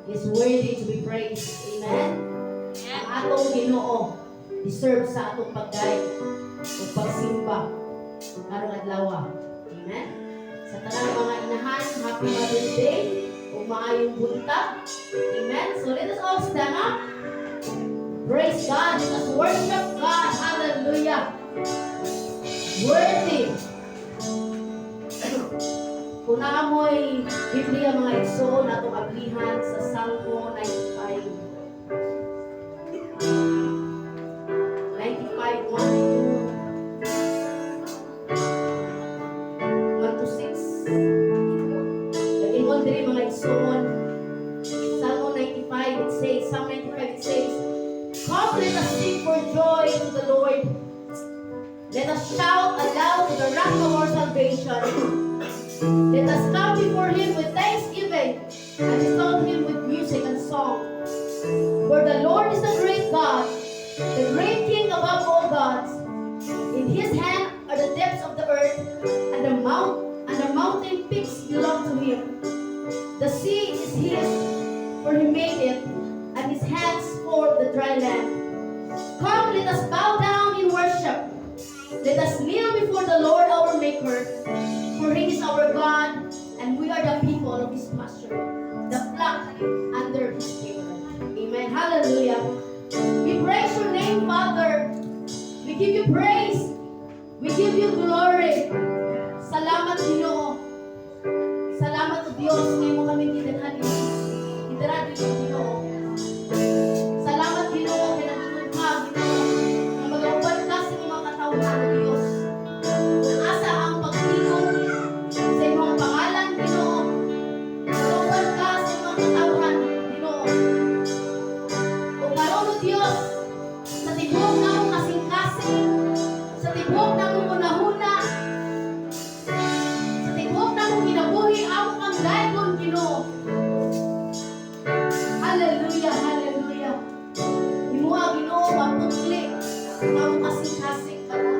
Is worthy to be praised. Amen? Ang atong Ginoo deserve sa atong pagdayeg ug pagsimba karong adlaw. Amen? Sa tanang mga inahan, Happy Mother's Day ug maayong buntag. Amen? So let us all stand up. Praise God. Let us worship God. Hallelujah. Worthy. Kung naa mo'y Biblia, mga igsoon, atong ablihan sa Salmo 95. 95, 1 to 2, 1 to 6. Nag-ingon diri, mga igsoon. Salmo 95, it says, Psalm 95, it says, "Come, let us sing for joy to the Lord. Let us shout aloud to the rock of our salvation. Let us come before him with thanksgiving and exalt him with music and song. For the Lord is a great God, the great King above all gods. In his hand are the depths of the earth, and the mountain peaks belong to him. The sea is his, for he made it, and his hands formed the dry land. Come, let us bow down in worship. Let us kneel before the Lord our Maker, for he is our God, and we are the people of his pasture, the flock under his care." Amen. Hallelujah. We praise your name, Father. We give you praise. We give you glory. Salamat, Ginoo. Salamat, O Dios, nga imo kami gidalhan didra dito, Ginoo. Salamat, Ginoo, kay nag-ingon ka, Ginoo, nga magauban ka sa imong mga katawhan, O Dios. Asa ang pagtigom sa imong pangalan, Ginoo. Magauban ka sa imong katawhan, Ginoo. O karon, O Dios, sa tibuok namong kasing-kasing, sa tibuok namong hunahuna, sa tibuok namong kinabuhi, amo kang daygon, Ginoo. Hallelujah, hallelujah. Imuha, Ginoo, maputli ang among kasing-kasing pala.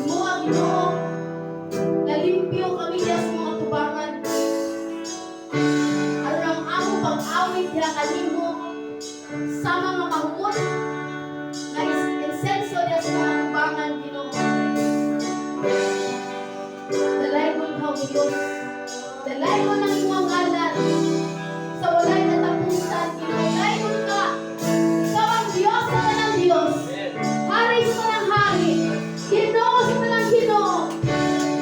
Imuha, Ginoo, nalimpyo kami diya sa mga tubangan. Aron ang among pag-awit diha kanimo sa mga mahumot nga insenso diha sa mga tubangan, Ginoo. Dalaygon ka, O Diyos. Dalaygon ang imong ngalan sa walay katapusan, Ginoo. Dalaygon ka. Ikaw ang Diyos sa tanang Diyos. Hari sa tanang hari. Ginoo sa tanang Ginoo.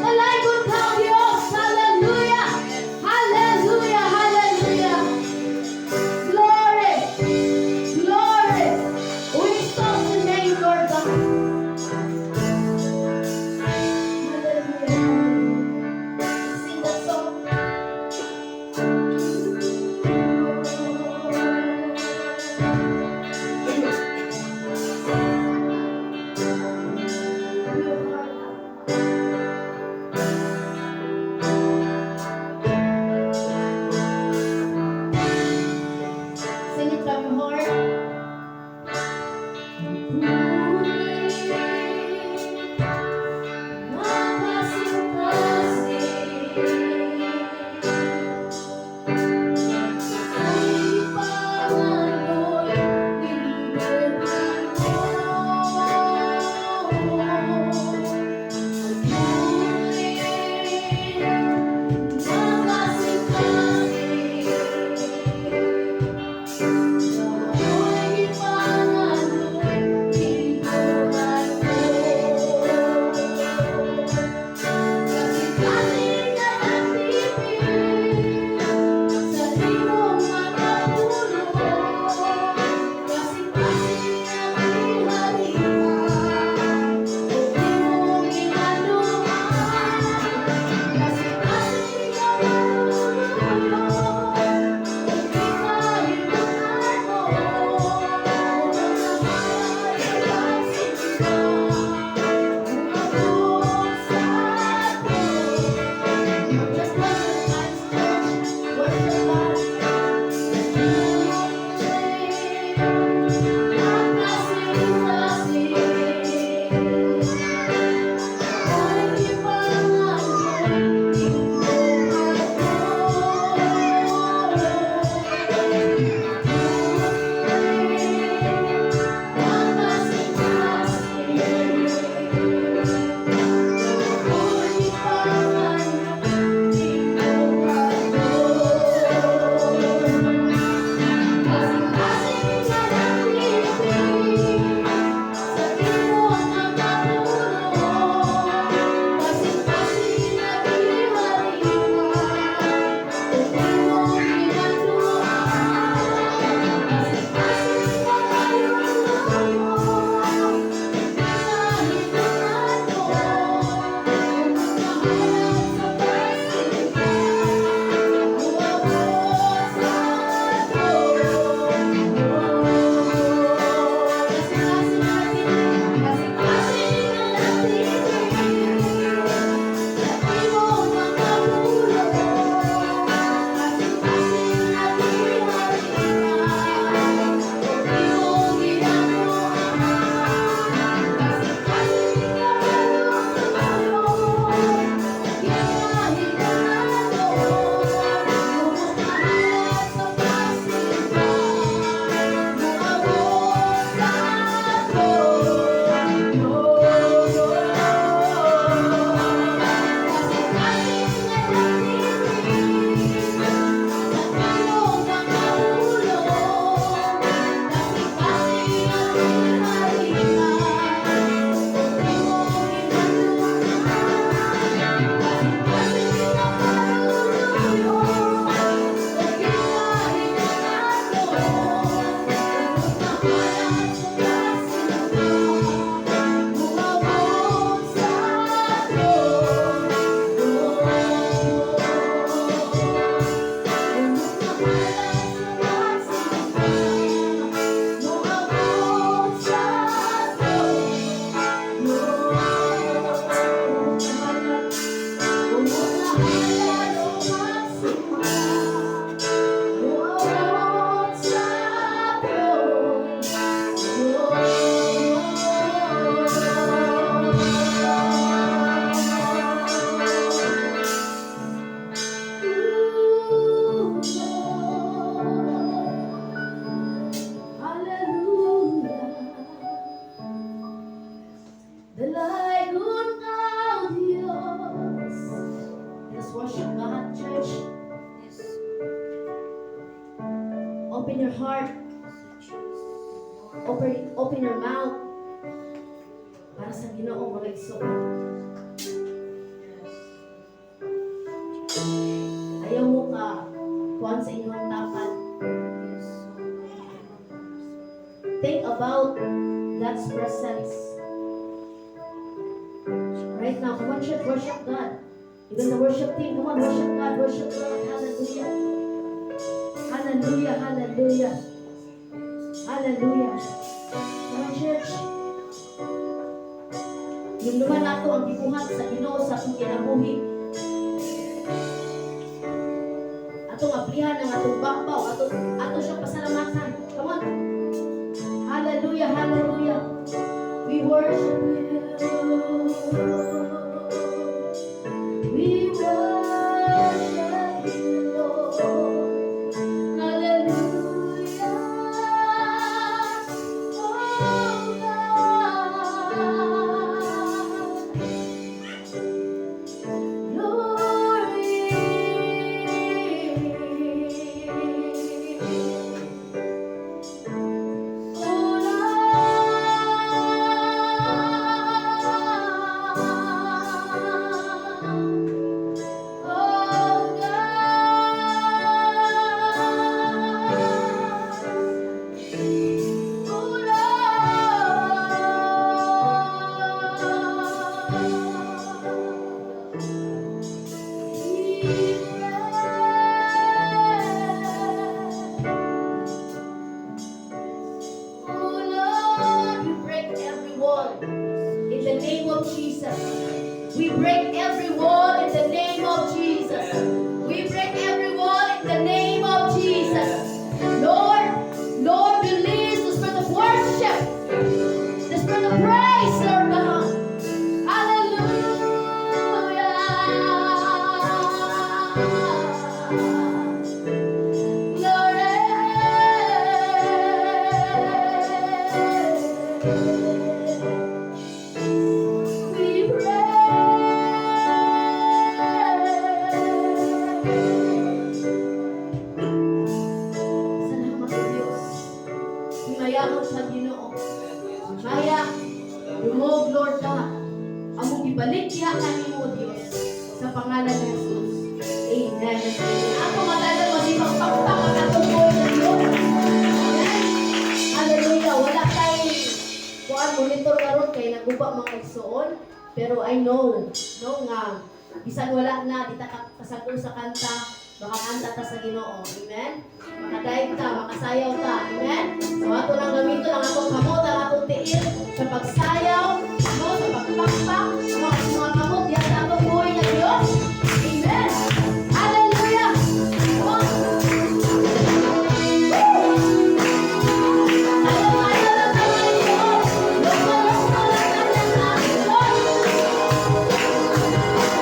Dalaygon ka, O Diyos. Hallelujah. Hallelujah. Hallelujah. Glory. Glory. We exalt your name, Lord God. Hallelujah. Sing that song. Open your heart. Open your mouth. Para sa Ginoo, mga igsoon. Ayaw mo ka kuan sa inyong tapad. Think about God's presence. Right now, come on, church, worship God. Even the worship team, come on, worship God, worship God. Hallelujah. Hallelujah, hallelujah. Hallelujah. Come on, church. Hinumduman nato ang gibuhat sa Ginoo sa atong kinabuhi. Atong ablihan ang atong babaw, ato siyang pasalamatan. Come on. Hallelujah, hallelujah. We worship you. We worship you, Lord. Hallelujah. Oh God. Glory. Oh Lord. Oh God. Oh Lord. We pray. Oh Lord, we break every wall in the name of Jesus. We break every wall in the name of Jesus. We break every wall in the name of Jesus. Lord, Lord, release the spirit of worship, the spirit of praise, Lord God. Hallelujah. Glory. We pray. Salamat sa Diyos. Himayahon sa Ginoo. Himaya, remove, Lord God. Among ibalik diha kanimo, Diyos. Sa pangalan ni Jesus. Amen. Ako matagal masipagpakpak ang atong buhay sa Diyos. Amen. Hallelujah. Wala kay kuan monitor karon kay naguba, mga igsoon. Pero I know, no, nga bisan wala na di ta kasagol sa kanta, makakanta ta sa Ginoo. Amen. Makadaig ta, makasayaw ta. Amen. So ato lang gamiton ang atong kamot, ang atong tiil sa pagsayaw, no, sa pagpakpak, no, ang mga kamot diha sa atong buhay nga Dios. Amen. Hallelujah. Come on. Woo! Sayaw, sayaw lang tayo ng Ginoo. Loko, loko lang natin sa Lord.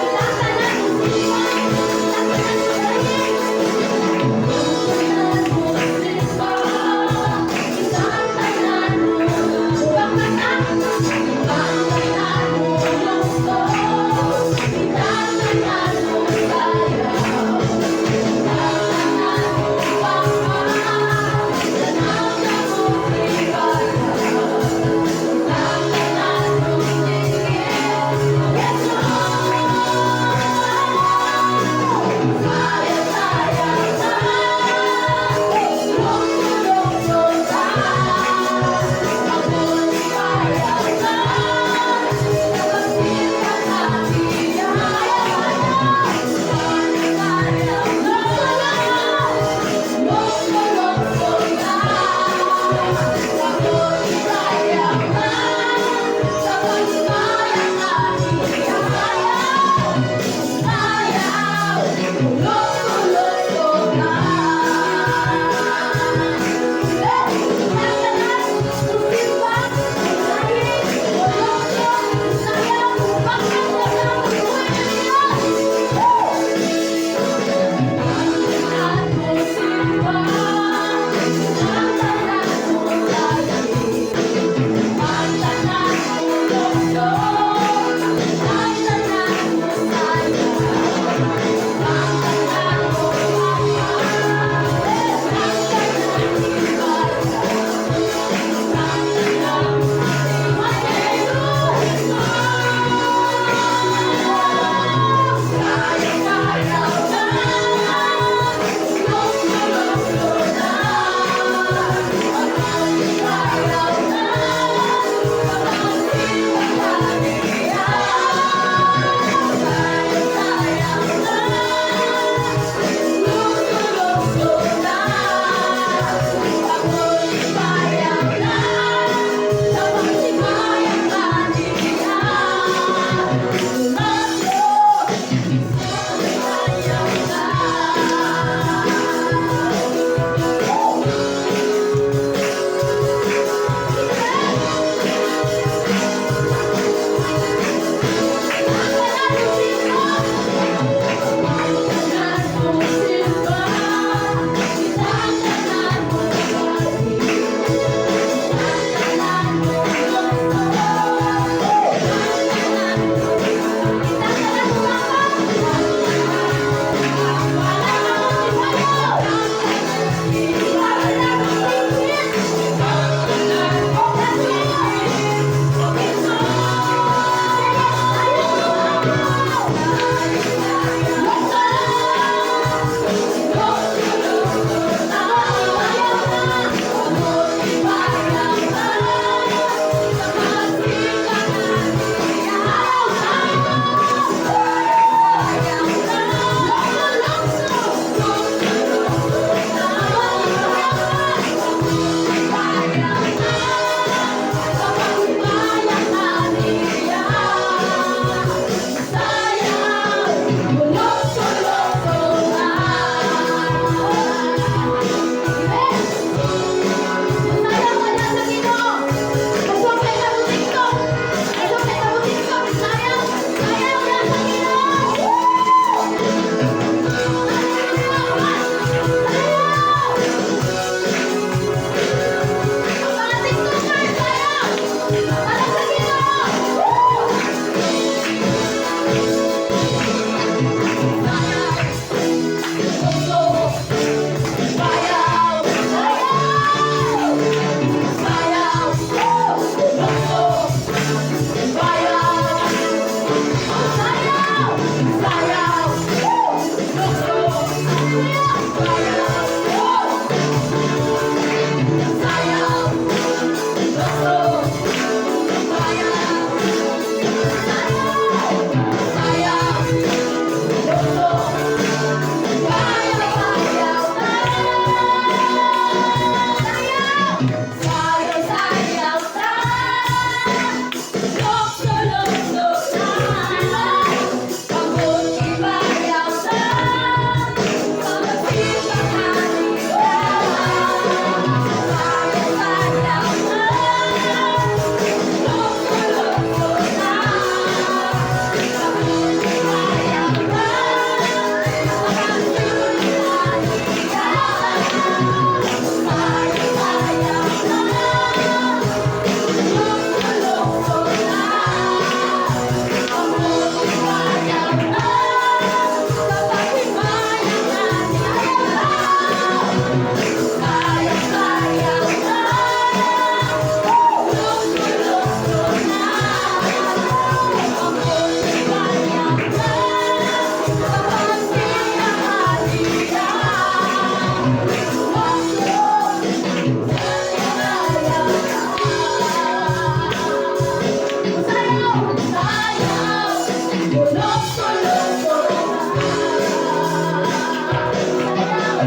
Itatanan mo sila. Itatanan mo sila. Itatanan mo. Upang mata. Itatanan mo.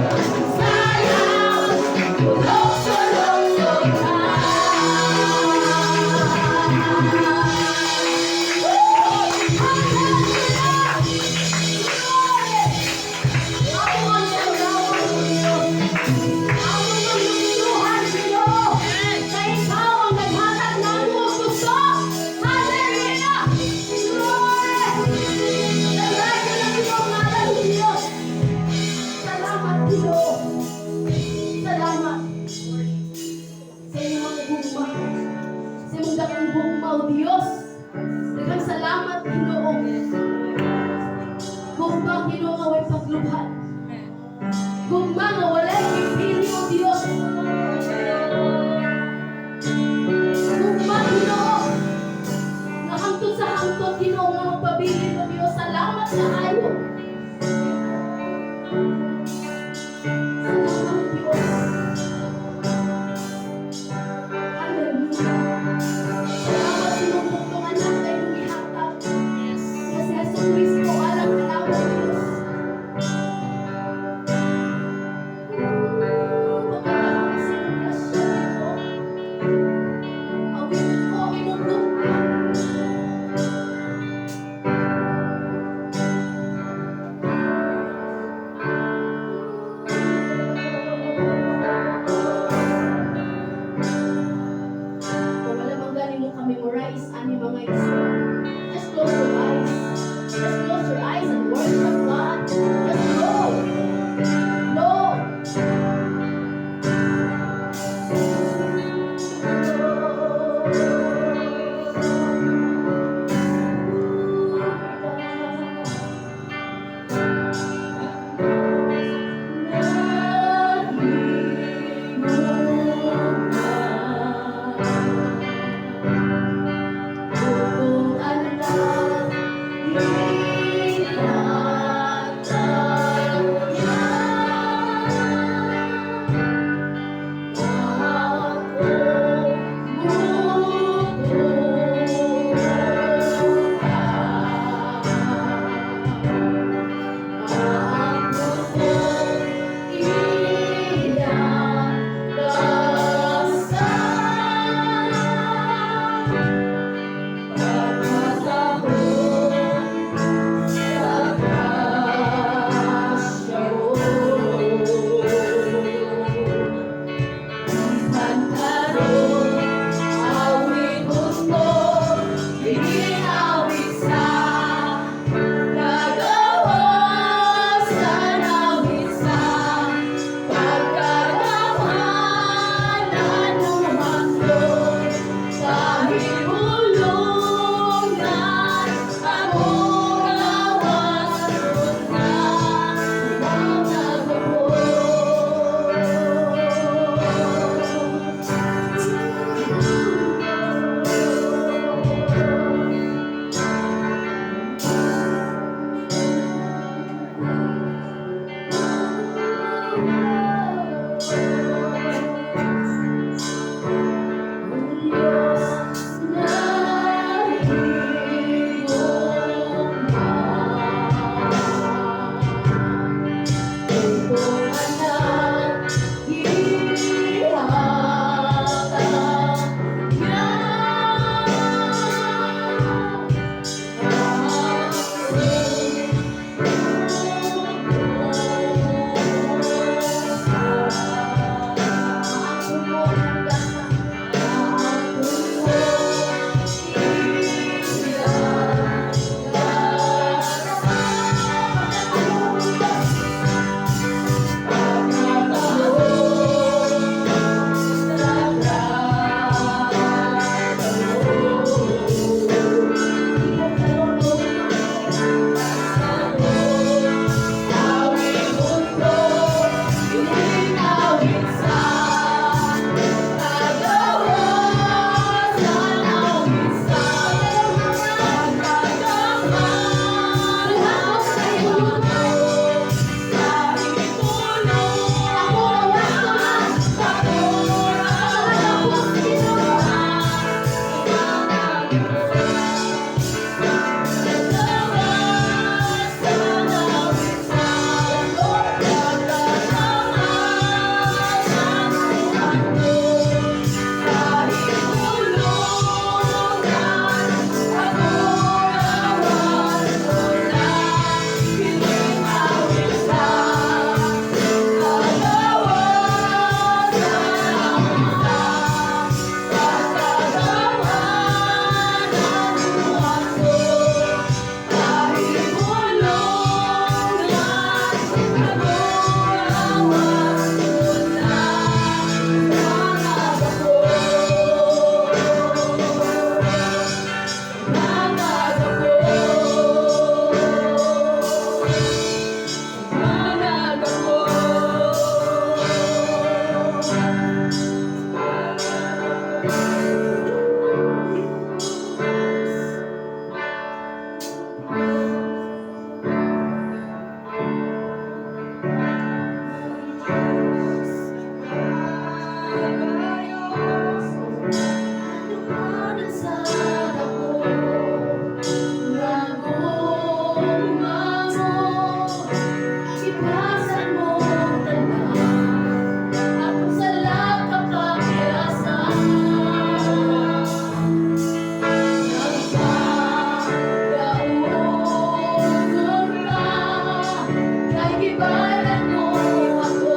Sayaw, lukso, lukso ta. Hallelujah! Glory! Ako ang sayawan, Diyos. Ako ang luksuhan, Ginoo. Kay ikaw ang naghatag namo og kusog. Hallelujah! Glory! Dalagan ang iyong ngalan, Diyos. Salamat, Ginoo. Salamat sa inyong gugma. Sa imong dakong gugma, O Diyos. Daghang salamat, Ginoo. Gugma, Ginoo, nga way paglubhan. Gugma nga walay gipili, O Diyos. Gugma, Ginoo, nga hangtod sa hangtod, Ginoo, nga magpabilin, O Diyos. Salamat kaayo. Salamat, Diyos. Hallelujah. Salamat sa imong buktong anak nga imong gihatag. Nga si Jesu Kristo alang kanamo, Diyos. Pagkatahong sa imong grasya, Ginoo. Awiton ko ang imong gugma. Diyos nagabayos. Anuman sa dako nga gugma mo, Gipasan mo tanan, akong sala kapakiasan. Nagpakaugol ka, kay gibal-an mo ako.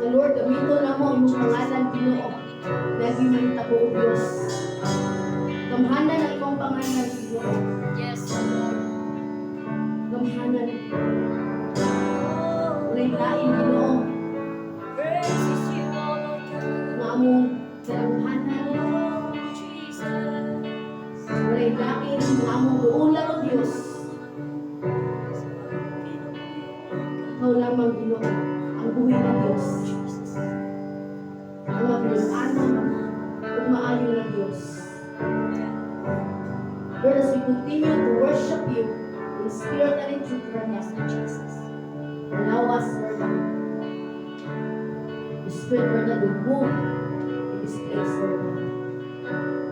Nga Lord, gamiton namo ang imong pangalan, Ginoo. Lagi mahitabo o Diyos. Gamhanan ang imong pangalan, Ginoo. Yes, Lord. Gamhanan. Walay lain, Ginoo, Praises you, O Lord God. nga among kadanghanan. Oh, Jesus. Walay lain nga among duulan o Diyos. Ikaw lamang, Ginoo, ang buhi nga Diyos. Ang mabinuanan ug maayo nga Diyos. Lord, as we continue to worship you in spirit and in truth, Lord God, Jesus. allow us, Lord God, the Spirit, Lord God, will move in this place, Lord God.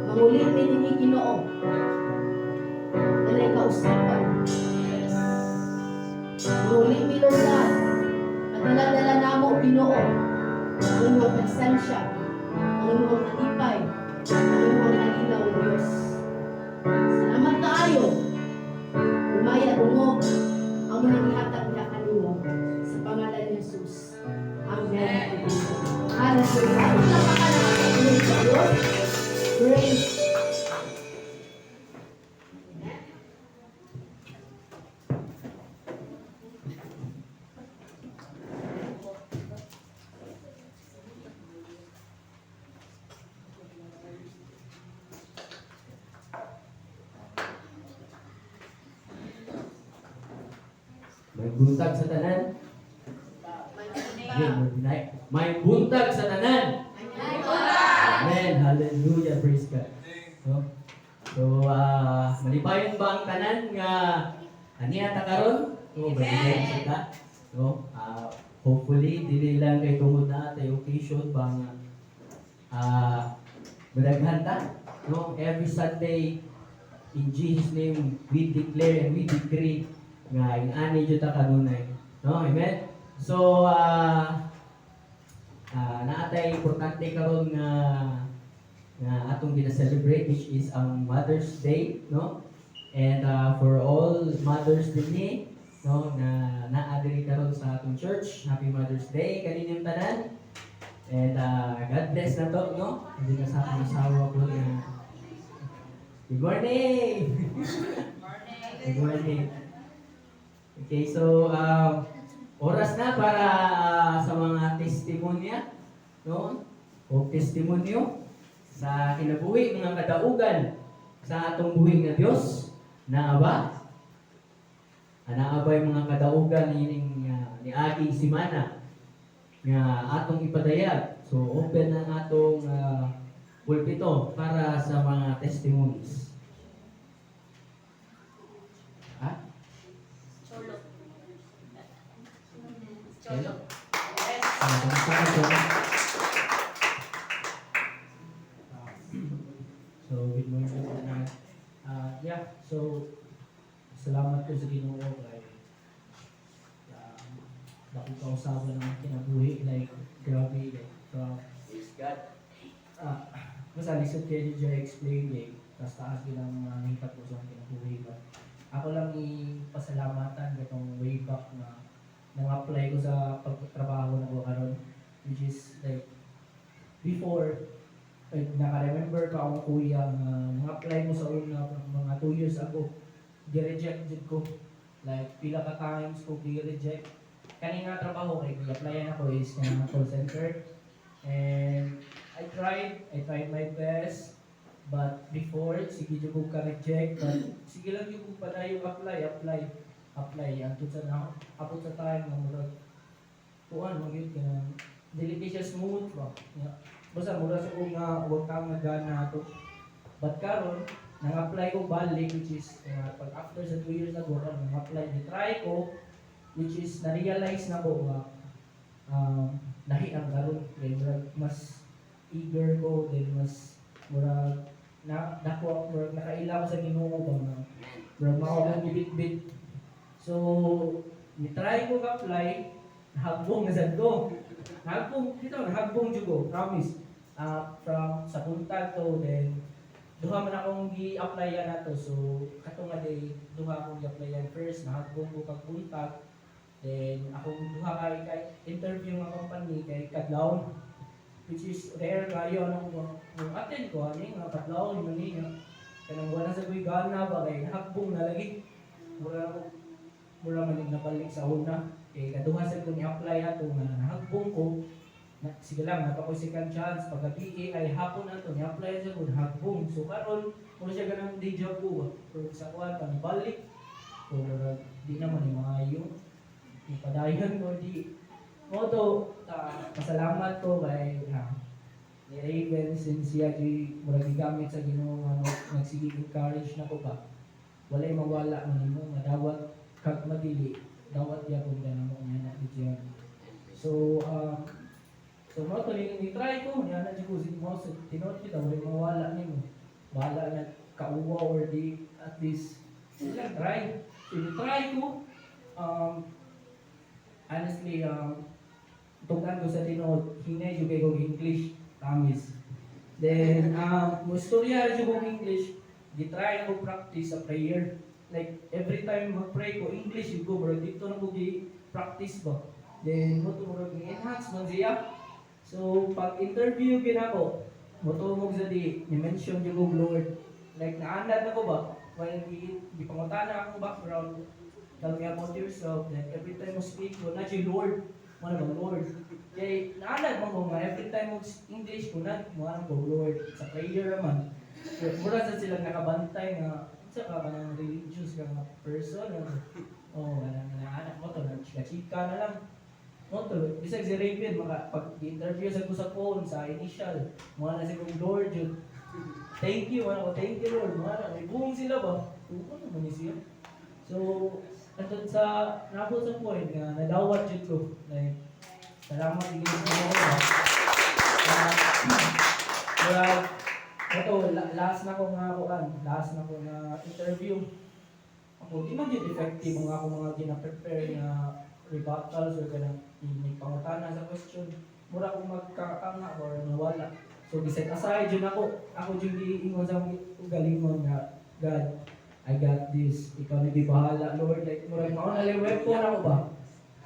Manguli mi dinhi, Ginoo, na naay kausapan. Yes. Manguli mi, Lord God, at dala-dala namo, Ginoo, ang imong presensya, ang imong kalipay, ang imong kalinaw, Diyos. Salamat kaayo. Umaya dungog ang munang ihatag niya kanimo sa pangalan ni Jesus. Amen. Hallelujah. Palakpakan ang ating sa Diyos. Praise. Amen. May buntag sa tanan. Amen. May buntag sa tanan. Amen. Hallelujah. Praise God. No? So, malipayon ba ang tanan nga aniya ta karon? No, malipayon ta. No? Hopefully dili lang kay tungod na atay occasion ba nga madaghan ta. No? Every Sunday, in Jesus' name, we declare and we decree nga ing-ani jud ta kanunay. No? Amen. So, naatay importante karon nga nga atong gina-celebrate, which is ang Mother's Day, no? And for all mothers dinhi, no, na naa diri karon sa atong church, happy Mother's Day kaninyong tanan. And God bless na to, no? Hindi na sa akong asawa ko na. Good morning. Good morning. Okay, so oras na para sa mga testimonya, no? O testimonyo sa kinabuhi, mga kadaugan sa atong buhi nga Dios. Naa ba? Anaa ba yung mga kadaugan niining niaging simana nga atong ipadayag? So open ang atong pulpito para sa mga testimonies. Ha? Cholo. Cholo. Ah, kamusta ka, Cholo? So, good morning sa lahat. Yeah, so, salamat ko sa Ginoo kay dako kausaban ng kinabuhi, like, grabe, like, from, Praise God. Basta lisod kayo dyan explain, like, tas taas bilang mga nahitabo sa akong kinabuhi. But, ako lang ipasalamatan katong way back na nang-apply ko sa pagtrabaho na ko karon, which is like before, like naka-remember ka akong kuya nga nang-apply mo sa una mga 2 years ago, gi-reject jud ko, like pila ka times ko gi-reject. Kani nga trabaho kay gi-applyan ako is nga call center, and I tried my best, but before, sige jud ko ka-reject, but sige lang jud ko padayon apply, apply, apply antud sa na abot sa time nga murag kuan man gyud kanang dili kay siya smooth ba. Nga, basta mura sa ko nga wag ka nga gana ato. But karon nang-apply ko balik, which is pag after sa 2 years ago, karon nang-apply, ni try ko, which is na-realize na ko nga lahi ang karon kay murag mas eager ko, then mas murag na dako, murag nakaila ko sa Ginoo ba nga murag mao akong gibitbit. So ni try ko ka-apply, nahagbong na sad ko, nahagbong dito, nahagbong jud ko, promise. From sa buntag to, then duha man akong gi-applyan nato. So kato nga day, duha akong gi-applyan. First, nahagbong ko kag buntag. Then akong duha kay interview nga company kay Kadlawon, which is rare kayo ano ko kung attend ko ani nga Kadlawon man niya. Kanang wala sa koy gana ba kay hakbong na lagi. Mura ko mura man ning nabalik sa una kay kaduha sa ko ni-apply ato nga nahagbong ko na, sige lang, napa ko second chance paggabi ay hapon ato ni-apply sa ko, nahagbong. So karon mura siya ganang deja vu ba. Pero sa kuan pa nibalik so murag di naman ni maayo ipadayon ko di mo to. Pasalamat ko kay ni Raven since siya di murag gigamit sa Ginoo nga no, nagsige encourage na ko ba, walay mawala man nimo, madawat kag madili, dawat gyapon ka namo niya na di siya. So mo to ni try ko niya na jud ko mo sa tinuod kita, walay mawala nimo, bahala na kauwa or di, at least sila try. So try ko, honestly, tugan ko sa tinuod, hinay jud kay kog English, promise. Then mo istorya jud kog English, gitry ko practice sa prayer. Like every time mag-pray ko, English jud ko, bro, dito na ko gi practice ba. Then mo to murag ni-enhance man siya. So pag interview ginako, mo tungog sa di ni mention jud ko Lord. Like naanad na ko ba while gipangutana akong background, "Tell me about yourself." Then every time mo speak ko na si Lord mo na bang Lord kay naanad mo ko nga every time mo English ko na mo ano ko Lord sa prayer man. So, mura sa silang nakabantay nga unsa ka kanang religious ka nga person ano. Oh, kanang naanak mo to na chika na lang mo to. Bisag si Raven maka pag interview sa ko sa phone sa initial mo na si kong Lord jud. "Thank you," ano ko, "Thank you, Lord." Mo na may buong sila ba. Oo naman ni siya. So andun sa naabot sa point nga nadawat jud ko. Like salamat din sa Ginoo ba. Murag ito last na ko nga kuan, last na ko na interview. Ako di man jud effective ang ako mga gina-prepare nga rebuttals or kanang may pangutana sa question. Mura kong magkakanga or nawala. So giset aside jud ako. Ako jud giingon sa akong galingon nga, "God, I got this. Ikaw na bahala, Lord." Like murag mao na lang weapon ako ba.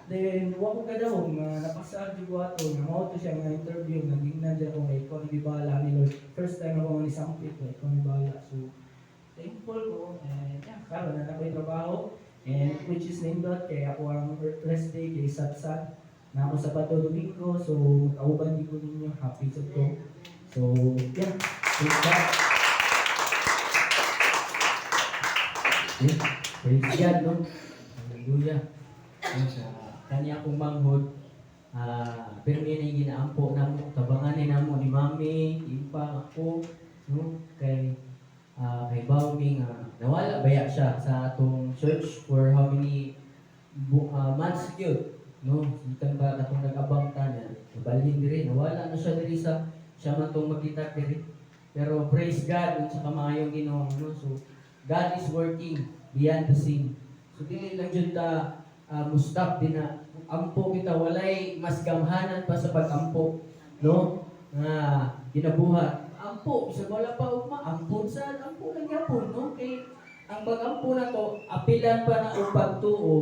Then wa ko kadawom nga napasar jud ko ato nga mao to siya nga interview nga gingnan jud ako nga ikaw na bahala ni Lord. First time ako nga nisampit nga ikaw na bahala. So thankful ko and yeah, karon na ako'y trabaho and which is nindot kay ako ang rest day kay satsat na ako Sabado, Domingo, so magkauban di ko ninyo, happy sad ko. So yeah, praise God. Okay. Praise God, no? Hallelujah. No, sa kanya akong manghod, pero na yung ginaampo namo, tabangan ni namo ni Mami, Impa, ako, no? Kay Baumi nga nawala baya siya sa atong church for how many months gyud, no? Gikan pa katong nag-abang ta niya, nabalhin diri, nawala na siya diri sa siya man tong magkita diri. Pero praise God unsa ka maayong Ginoo, no? So God is working beyond the scene. So dili lang jud ta mo-stop din na ampo kita, walay mas gamhanan pa sa pag-ampo, no? Nga ginabuhat. Ampo bisag wala pa ugma, ampo sa ampo lang gyapon, no? Kay ang pag-ampo na to, apilan pa na og pagtuo,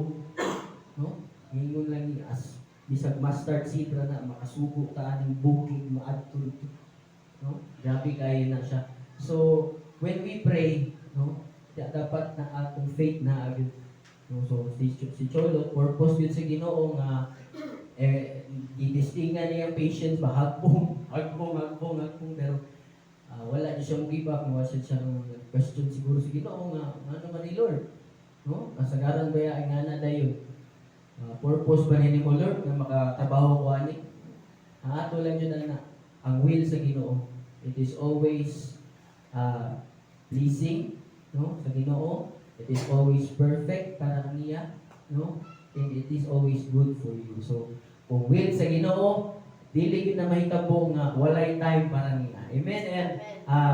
no? Ingon lang ni as bisag mustard seed ra na makasugo ta aning bukid maadto dito, no? Grabe kayo na siya. So when we pray, no, dapat na atong faith na agad, no? So si Cholo, purpose yun sa Ginoo nga eh gitestingan niya ang patience ba, hagbong hagbong hagbong hagbong, pero wala di siya mo give up. Wala siya question siguro sa Ginoo nga ano man ni Lord, no? Kasagaran ba ya nga na dayon? Purpose ba ni mo, Lord, nga makatrabaho ko ani? Ang ato lang jud na ang will sa Ginoo, it is always pleasing, no, sa Ginoo. It is always perfect para niya, no, and it is always good for you. So kung will sa Ginoo, dili gyud na mahitabo nga walay time para niya. Amen. And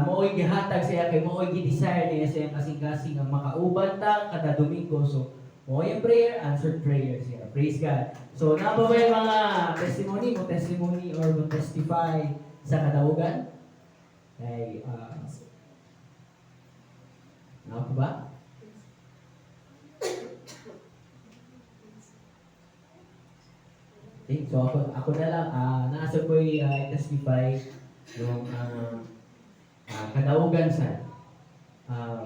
mao'y gihatag siya kay mao'y gi-desire niya sa iyang kasing-kasing nga makauban ta kada Domingo. So mao'y ang prayer, answered prayer siya. Praise God. So naa pa ba yung mga testimony mo, testimony or mo testify sa kadaugan? Kay naa pa ba? Okay, so ako na lang, naa sa ko'y testify yung kadaugan sa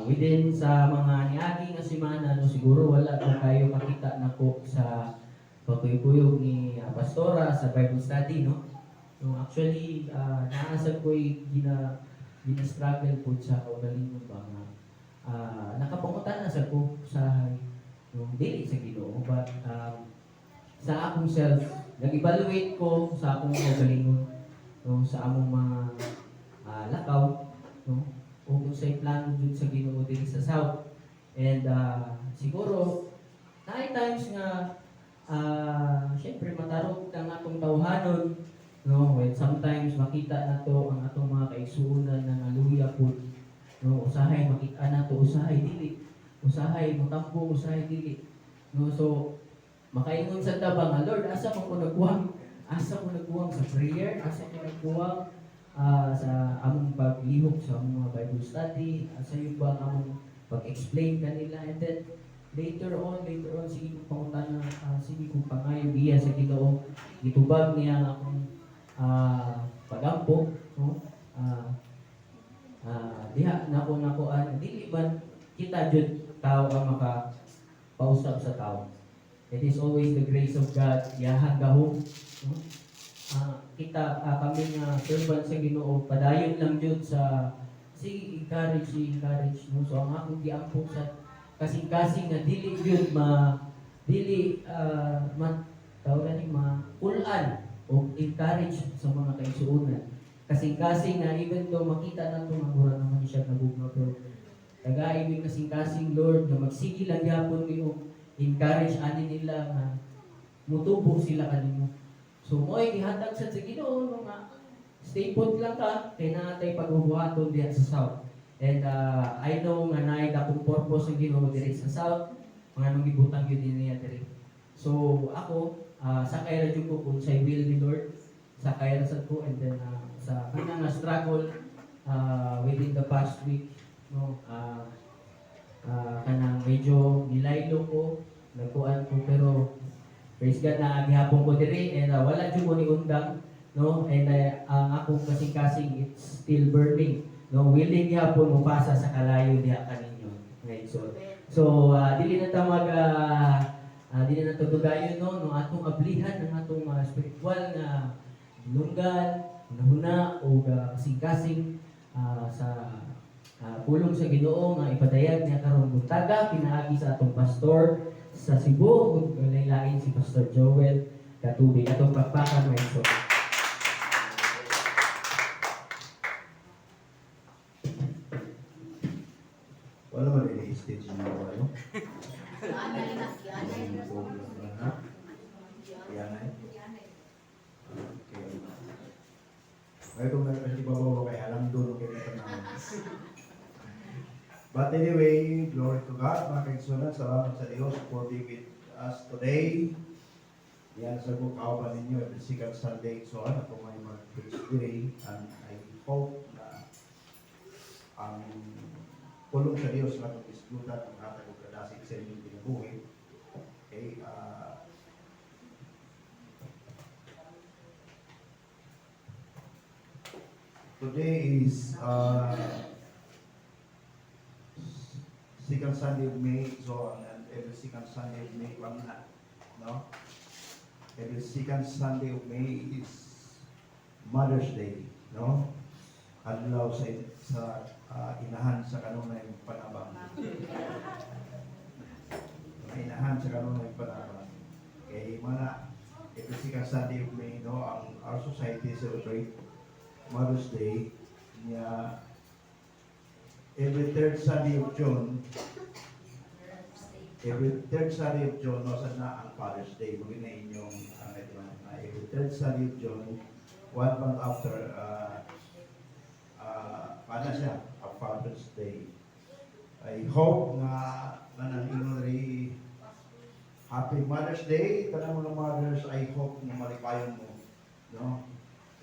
within sa mga niagi nga semana, no, siguro wala ko kayo kakita nako sa pagkuyog ni pastora sa Bible study, no. No, actually, naa sa ko'y gina struggle po sa kaugalingon ba nga nakapangutan na sa ko sa, no, dili sa Ginoo but sa akong self, nag-evaluate ko sa akong kaugalingon, no, sa among mga lakaw, no, o kung sa plano jud sa Ginoo diri sa South. And siguro naay times nga syempre matarog ang atong tawhanon, no, when sometimes makita nato ang atong mga kaigsuonan na naluya pud, no, usahay makita nato, usahay dili, usahay motampo, usahay dili, no. So makaingon sa ta ba nga, "Lord, asa man ko nagkuwang? Asa ko nagkuwang sa prayer? Asa ko nagkuwang sa among paglihok sa among mga Bible study? Asa yung ba ang among pag-explain kanila?" And then later on, sige kong pangutana, sige kong pangayo biya sa Ginoo, gitubag niya ang akong pagampo, no. Diha nako nakuan, dili man kita jud tao ang maka pausap sa tao. It is always the grace of God, iyahang gahom, no? Kita kami nga servant sa Ginoo, padayon lang jud sa sige encourage, sige encourage, no. So ang akong giampo sa kasing-kasing nga dili jud ma dili ma tawag ni ma-ulan o encourage sa mga kaigsuonan, kasing-kasing na even though makita nato nga mura naman siya nagugma, pero tagai mi kasing-kasing, Lord, nga magsige lang gyapon mi og encourage ani nila nga mutubo sila kanimo. So mo'y gihatag sa Ginoo, no, nga stay put lang ka kay naa tay pagbubuhaton diha sa South. And I know nga naay dakong purpose ang Ginoo diri sa South, mga nung gibutang gyud niya diri. So ako, sakay ra jud ko kung sa will ni Lord, sakay ra sad ko. And then sa kanang nga struggle within the past week, no, kanang medyo nilaylo ko, nagkuan ko, pero praise God na gihapon ko diri and wala jud ko ni undang, no. And ang akong kasing-kasing, it's still burning, no, willing gihapon mo pasa sa kalayo diha kaninyo. Okay, so dili na ta mag dili na ta dugayon, no, atong ablihan ang atong spiritual nga lunggan, hunahuna o kasing-kasing sa pulong sa Ginoo nga ipadayag niya karong buntaga pinaagi sa atong pastor sa Cebu ug lain si Pastor Joel Katubig. Atong pakpakan, mga igsoon. Wala man ini stage na ano. Anay na, anay. Ha? Yan ay. Okay. Ay kung meron kasi babaw kay alam doon kay tanan. But anyway, glory to God, mga kaigsunan, salamat sa Diyos for being with us today. Yan sa kauban ninyo every second Sunday. So, ako may mag-preach diri and I hope na ang pulong sa Diyos na itong isgutan ang hatag og kadasig sa inyong kinabuhi. Okay, today is second Sunday of May, so and every second Sunday of May, wag na, no? Every second Sunday of May is Mother's Day, no? Adlaw sa inahan sa kanunay panabang. Inahan sa kanunay panabang. Okay, mga every second Sunday of May, no, ang our society celebrate Mother's Day niya. Every third Sunday of June, every third Sunday of June, no, sa na ang Father's Day. Maging na inyong, every third Sunday of June, one month after, paano siya, a Father's Day. I hope nga nanang rin Happy Mother's Day. Tanang mga mothers, I hope na malipayon mo. No?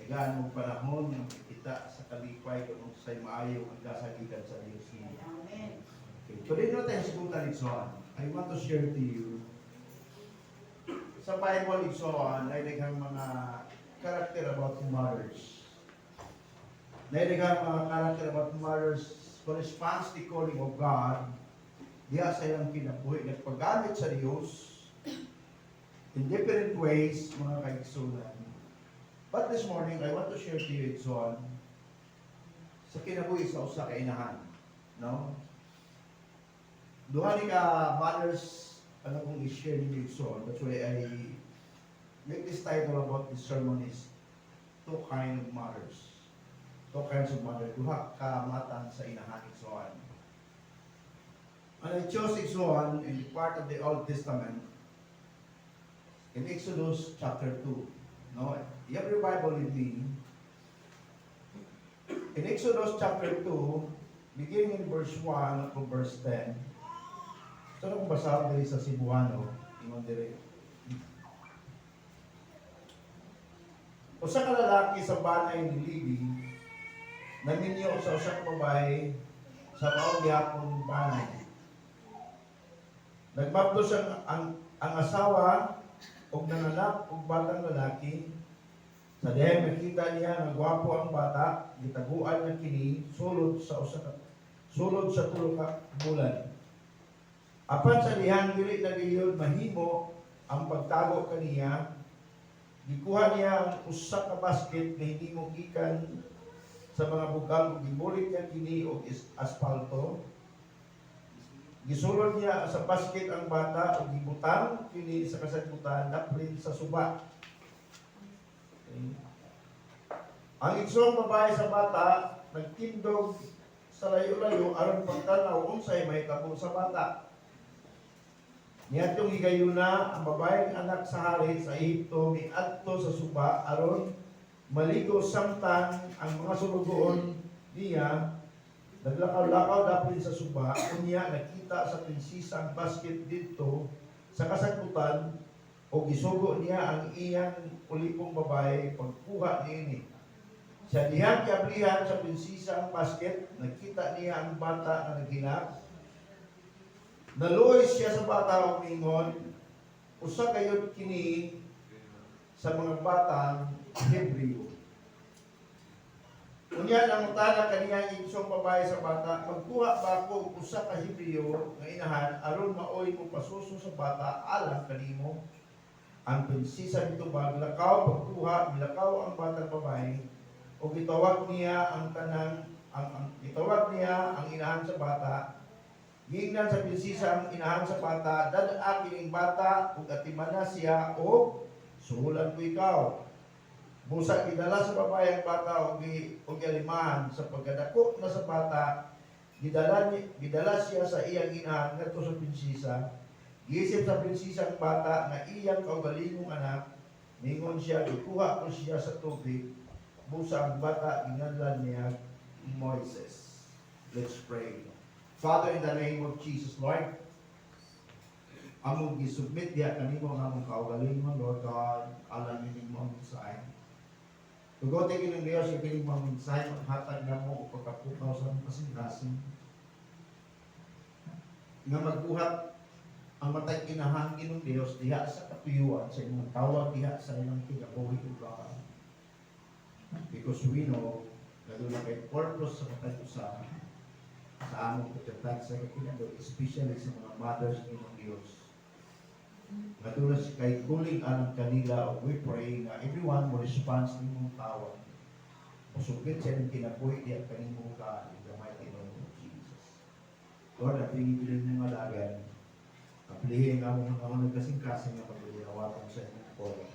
Tagaan mo panahon nga makita sa kalipay kung unsay maayo ang gasagikan sa Dios. Amen. Okay. Today na tayo sa Soan. I want to share to you Sa Bible, igsoon, naay daghang mga character about mothers. Naay daghang mga character about mothers who responds the calling of God diha sa ilang kinabuhi, nagpagamit sa Dios in different ways, mga kaigsunan. But this morning, I want to share to you, igsoon, sa kinabuhi sa usa ka inahan. No? Duha ni ka mothers ang akong i-share ninyo, igsoon. That's why I make this title about this sermon is "Two Kind of Mothers." Two kinds of mothers. Duha ka matang sa inahan, igsoon. And I chose, igsoon, in the part of the Old Testament in Exodus chapter 2. No? You have your Bible with me. In Exodus chapter 2, beginning in verse 1 to verse 10. So, kung basahon diri sa Cebuano, ingon diri. Usa ka lalaki sa banay ni Levi, naminyo sa usa ka babae sa mao gihapon banay. Nagmabdos ang asawa og nanganak og batang lalaki. Sa dihang nakita niya nga gwapo ang bata, gitaguan niya kini sulod sa 3 ka bulan. Apan sa dihang dili na gayud mahimo ang pagtago kaniya, gikuha niya ang usa ka basket nga hinimo gikan sa mga bugang ug gibulit niya kini og aspalto. Gisulod niya sa basket ang bata ug gibutang kini sa kasagbutan daplin sa suba. Okay. Ang igsoong babae sa bata nagtindog sa layo-layo aron pagtan-aw unsay mahitabo sa bata. Niadtong higayuna, ang babaeng anak sa hari sa Ehipto miadto sa suba aron maligo samtang ang mga sulugoon niya naglakaw-lakaw daplin sa suba. Unya nakita sa prinsesa ang basket didto sa kasagbutan o gisugo niya ang iyang ulipong babae pagkuha niini. Sa dihang giablihan sa prinsesa ang basket, nakita niya ang bata nga naghilak. Naluoy siya sa bata ug mingon, "Usa kayod kini sa mga batang Hebreo." Unya nangutana kaniya ang igsoong babae sa bata, "Magkuha ba ko og usa ka Hebreo nga inahan aron maoy mo pasuso sa bata alang kanimo?" Ang prinsesa mitubag, "Lakaw pagkuha." Milakaw ang batang babae ug gitawag niya ang tanang ang gitawag niya ang inahan sa bata. Giingnan sa prinsesa ang inahan sa bata, "Dad-a kining bata ug atimana siya o suhulan ko ikaw." Busa gidala sa babae ang bata ug gialimahan. Sa pagkadako na sa bata, gidala siya sa iyang inahan ngadto sa prinsesa. Giisip sa prinsesa ang bata nga iyang kaugalingong anak. Ningon siya, "Gikuha ko siya sa tubig." Busa ang bata ginganlan niya Moises. Let's pray. Father, in the name of Jesus, Lord, among gisubmit diha kanimo ang among kaugalingon, Lord God, alang nimo ang mensahe. Tugote, Ginoong Diyos, yung kining mga mensahe maghatag namo og pagkapukaw sa among kasing-kasing. Nga magbuhat ang matag inahan, Ginoong Diyos, diha sa katuyuan sa imong tawag diha sa ilang kinabuhi, O God. Because we know na duna kay purpose sa matag usa sa among pagkatag sa kinabuhi, especially sa mga mothers, Ginoong Diyos. Nga duna kay calling alang kanila ug we pray nga everyone mo response nimong tawag. Musubmit sa inyong kinabuhi diha kanimo, God, in the mighty name of Jesus. Lord, at tingin mga dagan, ablihin ang among mga nagkasing-kasing nga pagdiriawatan sa inyong calling.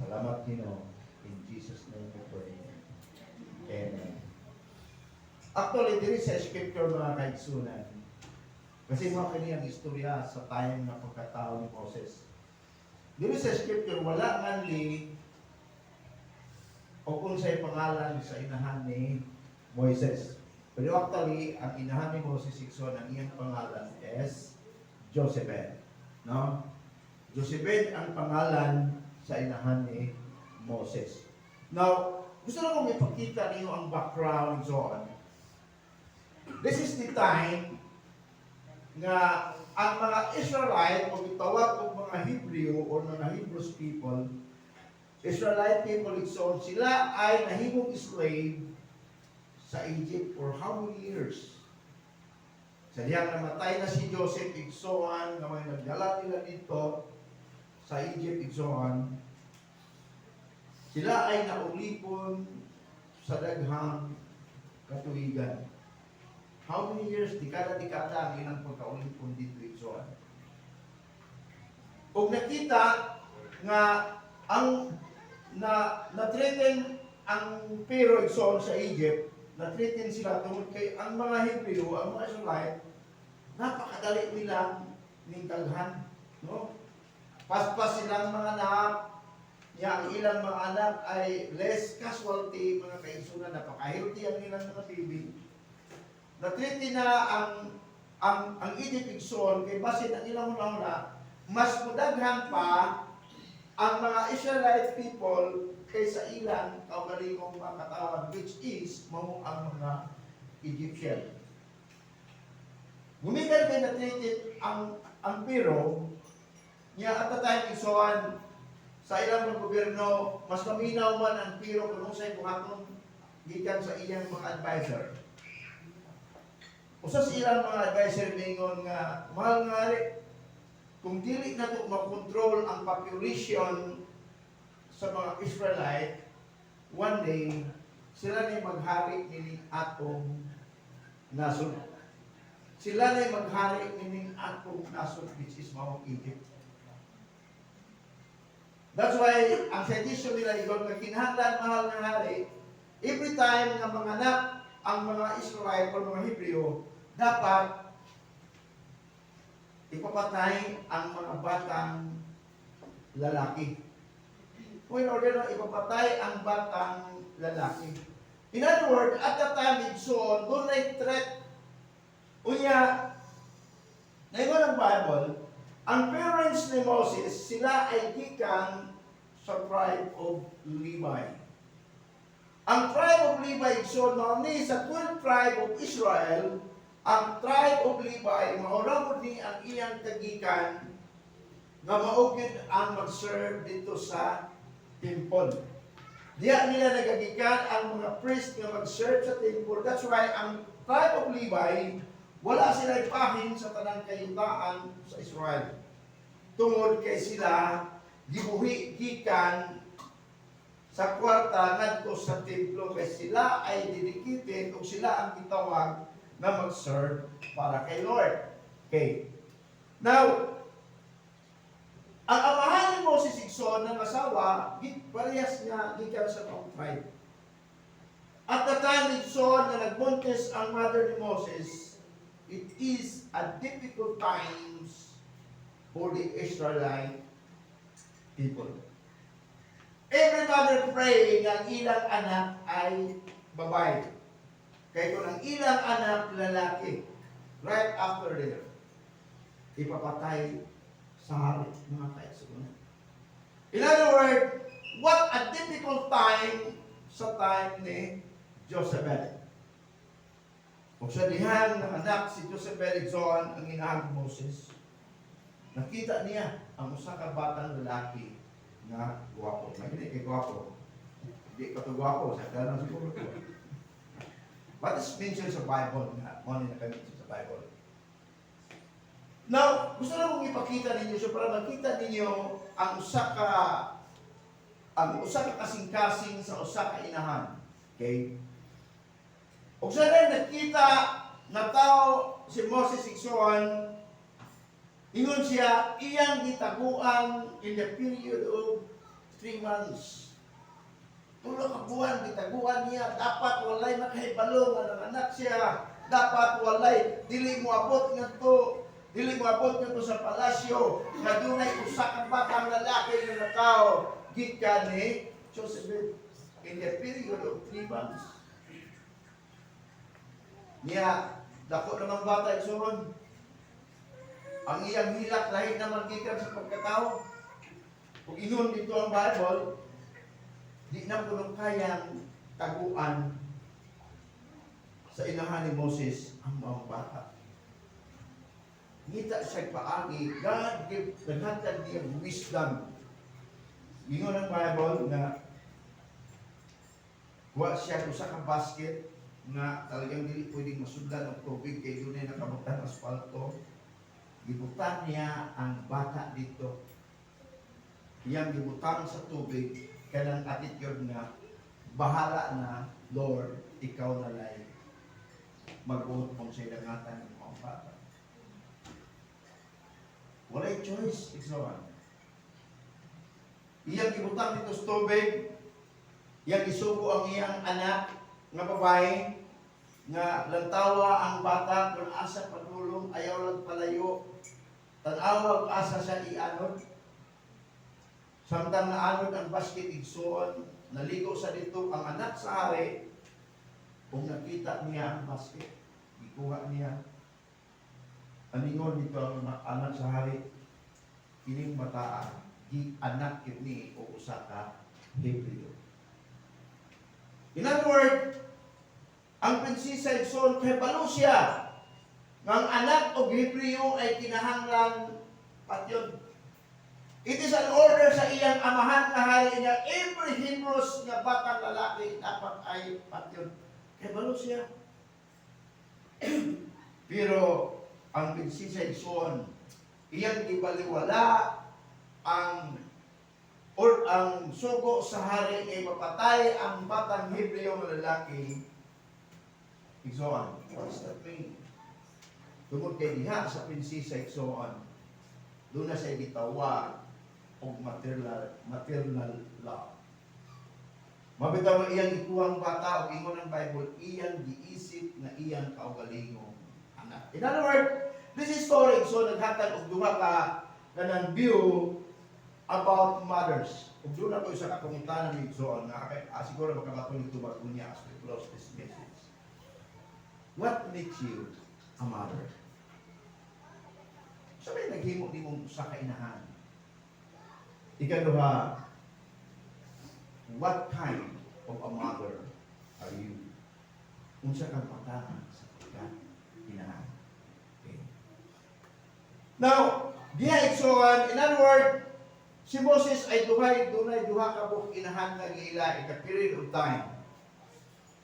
Salamat, Ginoo. In Jesus' name we pray. Amen. Actually, diri sa scripture, mga kaigsunan, kasi mga kaniyang istorya sa time na pagkatao ni Moses. Diri sa scripture, wala nganli o kung sa'y pangalan sa inahan ni Moises. Pero actually, ang inahan ni Moses, igsoon, ang iyang pangalan is Jochebed. No? Jochebed ang pangalan sa inahan ni Moses. Now, gusto na kong ipakita niyo ang background and so on. This is the time Nga ang mga Israelite o gitawag og mga Hebreo or mga Hebrews people, Israelite people igsoon, sila ay nahimong slave sa Egypt for how many years? Sa dihang namatay na si Joseph igsoon, nga may nagdala nila dito sa Egypt igsoon, sila ay naulipon sa daghang katuigan. How many years? Dekada-dekada ang ilang pagkaulipon dito igsoon. Ug nakita nga ang na na-threaten ang Pharaoh igsoon sa Egypt, na-threaten sila tungod kay ang mga Hebreo, ang mga Israelite, napakadali nilang ningdaghan, no? Paspas silang mga anak, niya ang ilang mga anak ay less casualty, mga kaigsunan, napaka-healthy ang ilang mga baby. Na-threaten na ang Egypt igsoon kay basin ang ilang una, mas mudaghan pa ang mga Israelite people kaysa ilang kaugalingong mga katawan, which is mao ang mga Egyptian. Gumikan kay na-threaten ang Pharaoh niya at the time igsoon sa ilang mga gobyerno, mas maminaw man ang Pharaoh kung unsay buhaton gikan sa iyang mga advisor. Usa sa ilang mga advisor ningon nga, "Mahal nga hari, kung dili nato makontrol ang population sa mga Israelite, one day sila na maghari nining atong nasod. Sila na maghari nining atong nasod," which is maong Egypt. That's why ang suggestion nila ingon nga kinahanglan, mahal nga hari, every time nga manganak ang mga Israelite o mga Hebreo, dapat ipapatay ang mga batang lalaki. Kung in order na ipapatay ang batang lalaki. In other words, at the time, igsoon, dunay threat. Unya, naingon ang Bible, ang parents ni Moses, sila ay gikan sa tribe of Levi. Ang tribe of Levi, igsoon, mao ni sa 12 tribe of Israel, ang tribe of Levi, mao ra ni ang iyang kagikan nga mao gyud ang mag-serve dito sa temple. Diya nila nagagikan ang mga priest nga mag-serve sa temple. That's why ang tribe of Levi, wala sila pahin sa tanang kayutaan sa Israel. Tungod kay sila gibuhi gikan sa kwarta ngadto sa templo kay sila ay dedicated ug sila ang gitawag na mag-serve para kay Lord. Okay. Now, ang amahan ni Moses igsoon ng asawa, parehas nga gikan sa maong tribe. At the time igsoon nga nagbuntis ang mother ni Moses, it is a difficult times for the Israelite people. Every mother pray nga ang ilang anak ay babae. Kay kung ang ilang anak lalaki, right after there, ipapatay sa hari, mga kaigsuonan. In other words, what a difficult time sa time ni Jochebed. Kung sa dihang nanganak si Jochebed igsoon, ang inahan ni Moses, nakita niya ang usa ka batang lalaki nga guwapo. May hindi kay guwapo. Hindi pa to guwapo, sa lang siguro to. But it's mentioned sa Bible nga, mao ni naka-mention sa Bible. Now, gusto na kong ipakita ninyo siya para makita ninyo ang usa ka kasing-kasing sa usa ka inahan. Okay? Ug sa nakita na tao si Moses igsoon, ingon siya, iyang gitaguan in the period of 3 months. 3 ka buwan, gitaguan niya. Dapat walay makahibalo nga nanganak siya. Dapat walay, dili mo abot ngadto sa palasyo nga dunay usa ka batang lalaki nga natawo gikan ni Joseph in the period of 3 months. Niya, dako namang bata igsoon. Ang iyang hilak lahi naman gikan sa pagkatao. Kung ingon dito ang Bible, di na kuno kayang taguan sa inahan ni Moses ang mga bata. Ngita siya paagi, God give, naghatag niya wisdom. Ingon ang Bible na kuha siya usa ka basket nga talagang dili pwedeng masudlan og tubig kay dunay nakabutang asfalto. Gibutang niya ang bata dito. Iyang gibutang sa tubig kanang attitude nga bahala na, Lord, ikaw na lay magbuot kung sa dangatan ng mga bata. Walay choice, igsoon. Iyang gibutang dito sa tubig, iyang isugo ang iyang anak nga babae, nga lantawa ang bata kung asa padulong, ayaw lang palayo. Tan-awag asa siya ianod. Samtang naanod ang basket, igsoon, naligo sa dito ang anak sa hari, kung nakita niya ang basket, gikuha niya. Aningon dito ang anak sa hari, kining bataa, gi anak yun ni o usa ka Hebreo. In other words, ang prinsesa, igsoon, kay balo siya nga ang anak og Hebreo ay kinahanglan patyon. It is an order sa iyang amahan nga hari niya, every Hebrews nga batang lalaki dapat ay patyon. Kay balo siya. Pero ang prinsesa, igsoon, iyang gibaliwala ang or ang sugo sa hari ay mapatay ang batang Hebreo nga lalaki. Igsoon, what's that mean? Tungod kay diha sa prinsesa, igsoon, doon na siya gitawag og maternal love. Mabitaw nga iyang ikuhang bata og ingon ng Bible, iyang giisip na iyang kaugalingong anak. In other words, this is story so naghatag og duha ka kanang view about mothers. Ug doon ako isa ka pangutana ni igsoon nga kay siguro makabaton ito bago niya as we close this message. What makes you a mother? Sa may naghimo nimong usa ka inahan? Ikaduha, what kind of a mother are you? Unsa kang patangan sa pagka inahan? Okay. Now, diha, igsoon, in other words, si Moses ay dunay duha ka buok inahan nga giila in a period of time.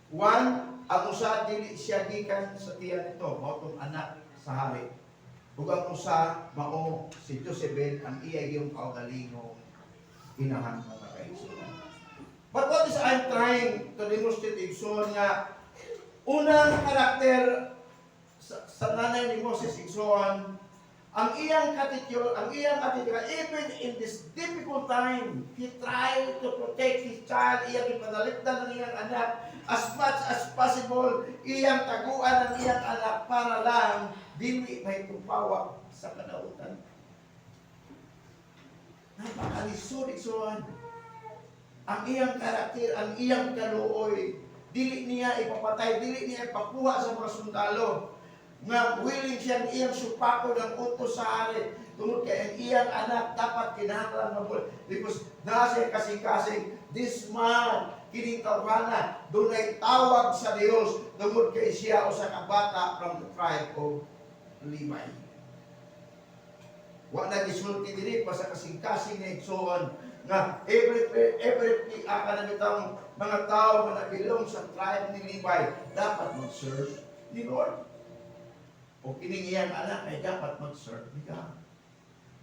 One, ang usa dili siya gikan sa tiyan nito, mao tong anak sa hari. Ug ang usa mao si Jochebed, ang iya yung kaugalingong inahan, mga kaigsuonan. But what is I'm trying to demonstrate, igsoon, nga unang karakter sa nanay ni Moses, igsoon, ang iyang attitude, even in this difficult time, he tried to protect his child, iyang ipanalipdan ang iyang anak as much as possible, iyang taguan ang iyang anak para lang dili mahitupawak sa kadautan. Napakalisod, igsoon. Ang iyang karakter, ang iyang kaluoy, dili niya ipapatay, dili niya ipakuha sa mga sundalo nga willing siyang iyang supako ng utos sa hari tungod kay ang iyang anak dapat kinahanglan mabul because naa siya kasing-kasing this man, kining tawhana dunay tawag sa Dios tungod kay siya usa ka bata from the tribe of Levi. Wa na gisulti diri pa sa kasing-kasing na, igsoon, nga every kanang bitang mga tao nga nabilong sa tribe ni Levi dapat mag-serve ni Lord. O kining iyang anak ay dapat mag-serve ni God.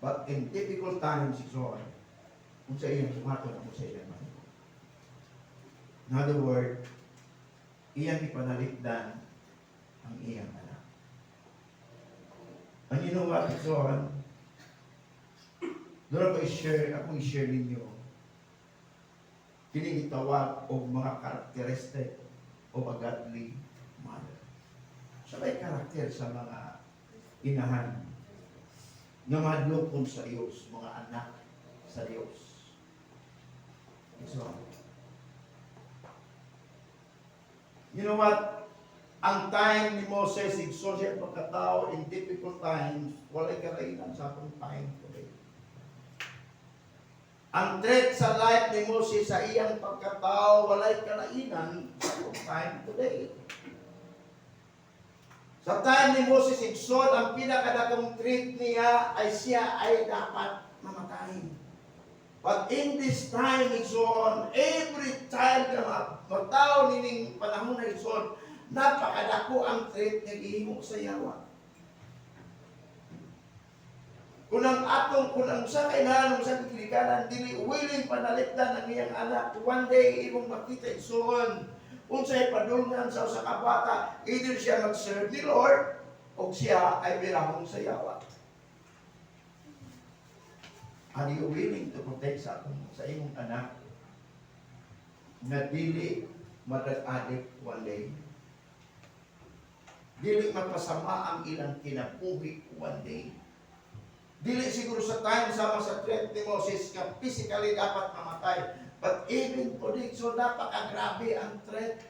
But in difficult times, igsoon, kung sa iyang buhaton, kung sa iyang mahimo. In other word, iyang ipanalipdan ang iyang anak. And you know what, igsoon? Doon ako i-share ninyo kining itawag og mga characteristic of a godly mother. Sa may karakter sa mga inahan nga mahadlokon sa Dios, mga anak sa Dios. So, you know what? Ang time ni Moses, igsoon siya pagkatao in difficult times, walay karainan sa atong time today. Ang threat sa life ni Moses sa iyang pagkatao, walay kalainan sa atong time today. Sa time ni Moses, igsoon, ang pinakadakong threat niya ay siya ay dapat mamatay. But in this time, igsoon, every child na matao nining panahon na, igsoon, napakadako ang threat nga gihimo sa yawa. Kung ang sa kailangan sa ginikanan dili willing panalipdan ang iyang anak, one day imong makita, igsoon, unsay padulngan sa usa ka bata, either siya mag-serve ni Lord o siya ay birahong sa yawa. Are you willing to protect sa imong anak nga dili ma-drug addict one day? Dili mapasama ang ilang kinabuhi one day? Dili siguro sa time sama sa threat ni Moses nga physically dapat mamatay. But even today, so napakagrabe ang threat.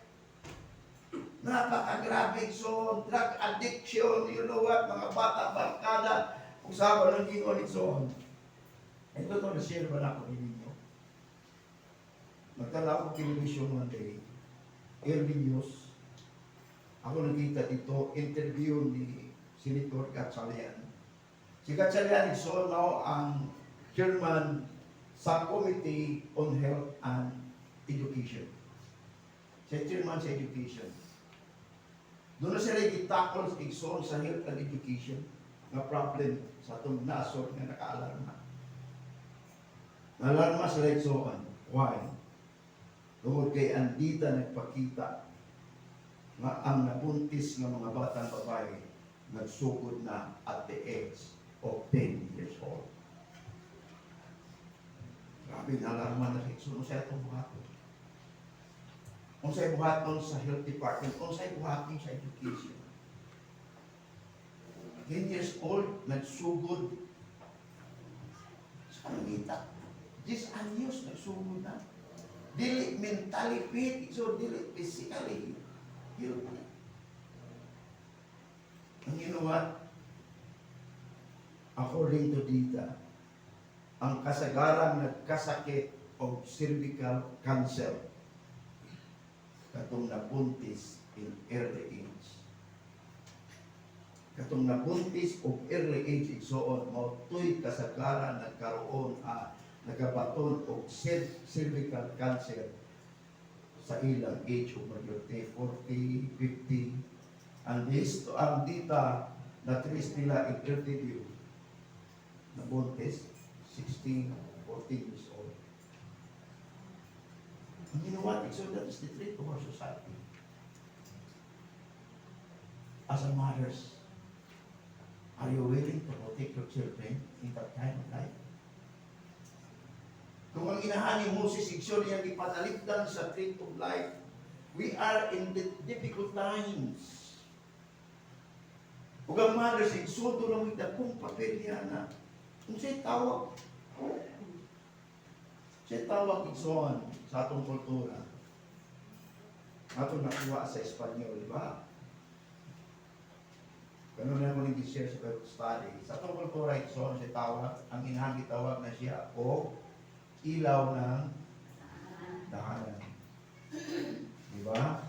Napakagrabe. So, drug addiction, you know what, mga bata, barkada, kung saan ng gingon, so on. Ito to, na-share ba na ako ninyo? Nagtala ako television one day, early news. Ako nakita dito, interview ni Senator Gatchalian. Si Gatchalian is so now ang chairman sa Committee on Health and Education. Siya chairman sa education. Doon na sila gitakol, igsoon, sa health and education nga problem sa atong nasod nga nakaalarma. Naalarma sila, igsoon. Why? Tungod kay andita nagpakita nga ang nabuntis nga mga batang babae nagsugod na at the age of 10 years old. Grabe, naalarma na siya. So, sa atong buhaton? Unsay buhaton sa health department? Unsay buhaton sa education? 10 years old, nagsugod sa pangita. 10 anyos, nagsugod na. Dili mentally fit, so dili physically healthy. And you know what? According to data, ang kasagaran nagkasakit og cervical cancer katong nabuntis in early age. Katong nabuntis og early age, igsoon, mao to'y kasagaran nagkaroon nagabaton og cervical cancer sa ilang age of majority, 40, 50. And this, ang data na trace nila in interview, nabuntis, 16, 14 years old. And you know what? So that is the threat of our society. As a mothers, are you willing to protect your children in that kind of life? Kung ang inahan ni Moses, igsoon, iyang ipanalipdan sa threat of life, we are in the difficult times. Ug ang mothers, igsoon, doon ang dakong papel niya na kung siya tawag, igsoon, sa atong kultura. Atong nakuha sa Espanyol, di ba? Ganun na ako nag-share sa Bible study. Sa atong kultura, igsoon, siya tawag, ang inahan gitawag na siya o ilaw ng tahanan. Di ba?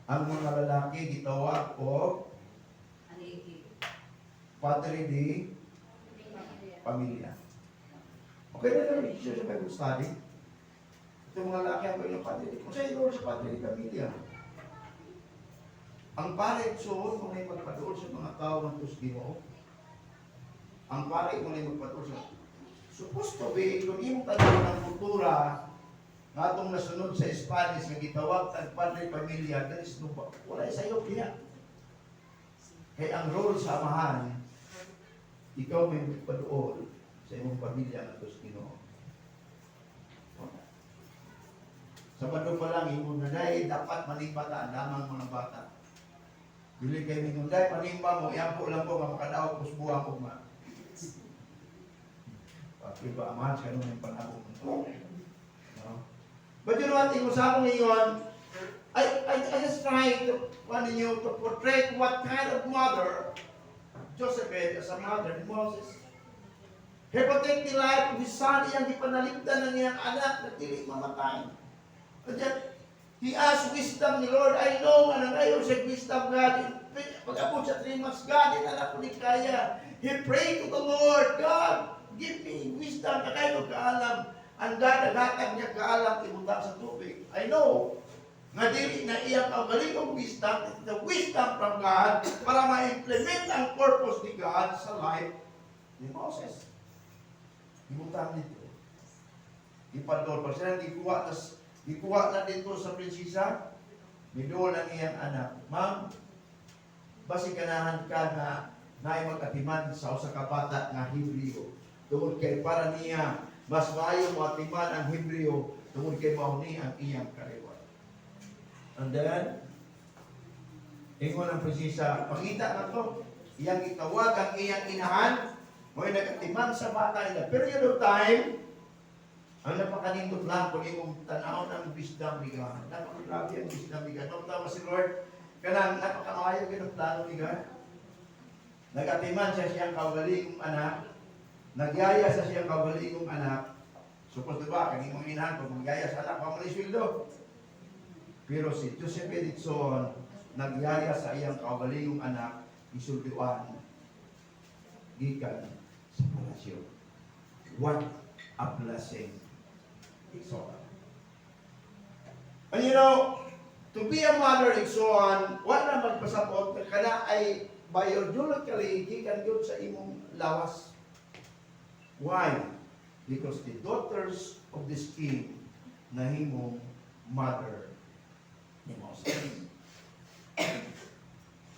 Ang mga lalaki gitawag og padre di pamilya. Okay na naman siya sa Bible study. Ito mga lalaki ang inyong padre di. Kung sa role sa padre di pamilya. Ang pare, so, kung may magpaduol sa mga tao ng Diyos Ginoo, ang pare mo na magpaduol sa supposed to be, kung imong tan-awon ng kultura, nga atong nasunod sa Spanish, nga gitawag tag padre pamilya, there is no, wala sa iyo diya. Kay ang role sa amahan, ikaw may magpaduol sa imong pamilya nga Diyos Ginoo. Wala. Sabado pa lang, imong nanay, dapat manimba ta lamang mga bata. Dili kay mingon, "Day, manimba mo, iampo lang ko, nga makadaog kus buwang ugma." Pati ba amahan siya nung yung panahon mo? No? But you know what, ingon sa akong ingon, I just trying to, one you to portray what kind of mother Jochebed as a mother ni Moses. He protect the life of his son, iyang gipanalipdan ng iyang anak na dili mamatay. And yet, he asked wisdom ni Lord. I know, nga nangayo siya wisdom God. Pag-abot sa 3 months, "God, di na ako ni kaya." He prayed to the Lord, "God, give me wisdom, na kayo kaalam." Ang God naghatag niya kaalam, ibutang sa tubig. I know nga dili na iya kaugalingong wisdom, it's the wisdom from God para ma-implement ang purpose ni God sa life ni Moses. Ibutang dito. Ipadol. Pag sila gikuha na dito sa prinsesa, miduol ang iyang anak. "Ma'am, basi ganahan ka na naay magatiman sa usa ka bata nga Hebreo." Tungod kay para niya, mas maayo mo atiman ang Hebreo tungod kay mao ni ang iyang kaliwat. And then, ingon ang prinsesa, "Pangita na to." Iyang gitawag ang iyang inahan, mo'y nagatiman sa bata in a period of time. Ang napakanindot lang kung imong tanaw ng wisdom ni God. Napakagrabe ang wisdom ni God. Tama si Lord, kanang napakamaayo gyud ang plano ni God. Nagatiman siya siyang kaugalingong anak, nagyaya sa siyang kaugalingong anak. Suppose, diba, kang imong inahan, pag magyaya sa anak, pamali sweldo. Pero si Joseph Edison, nagyaya sa iyang kaugalingong anak, isulduan, gikan sa palasyo. What a blessing. Igsoon. And to be a mother, igsoon, wala magpasabot na kana ay biologically gikan yun sa imong lawas. Why? Because the daughters of this king nahimong mother ni Moses.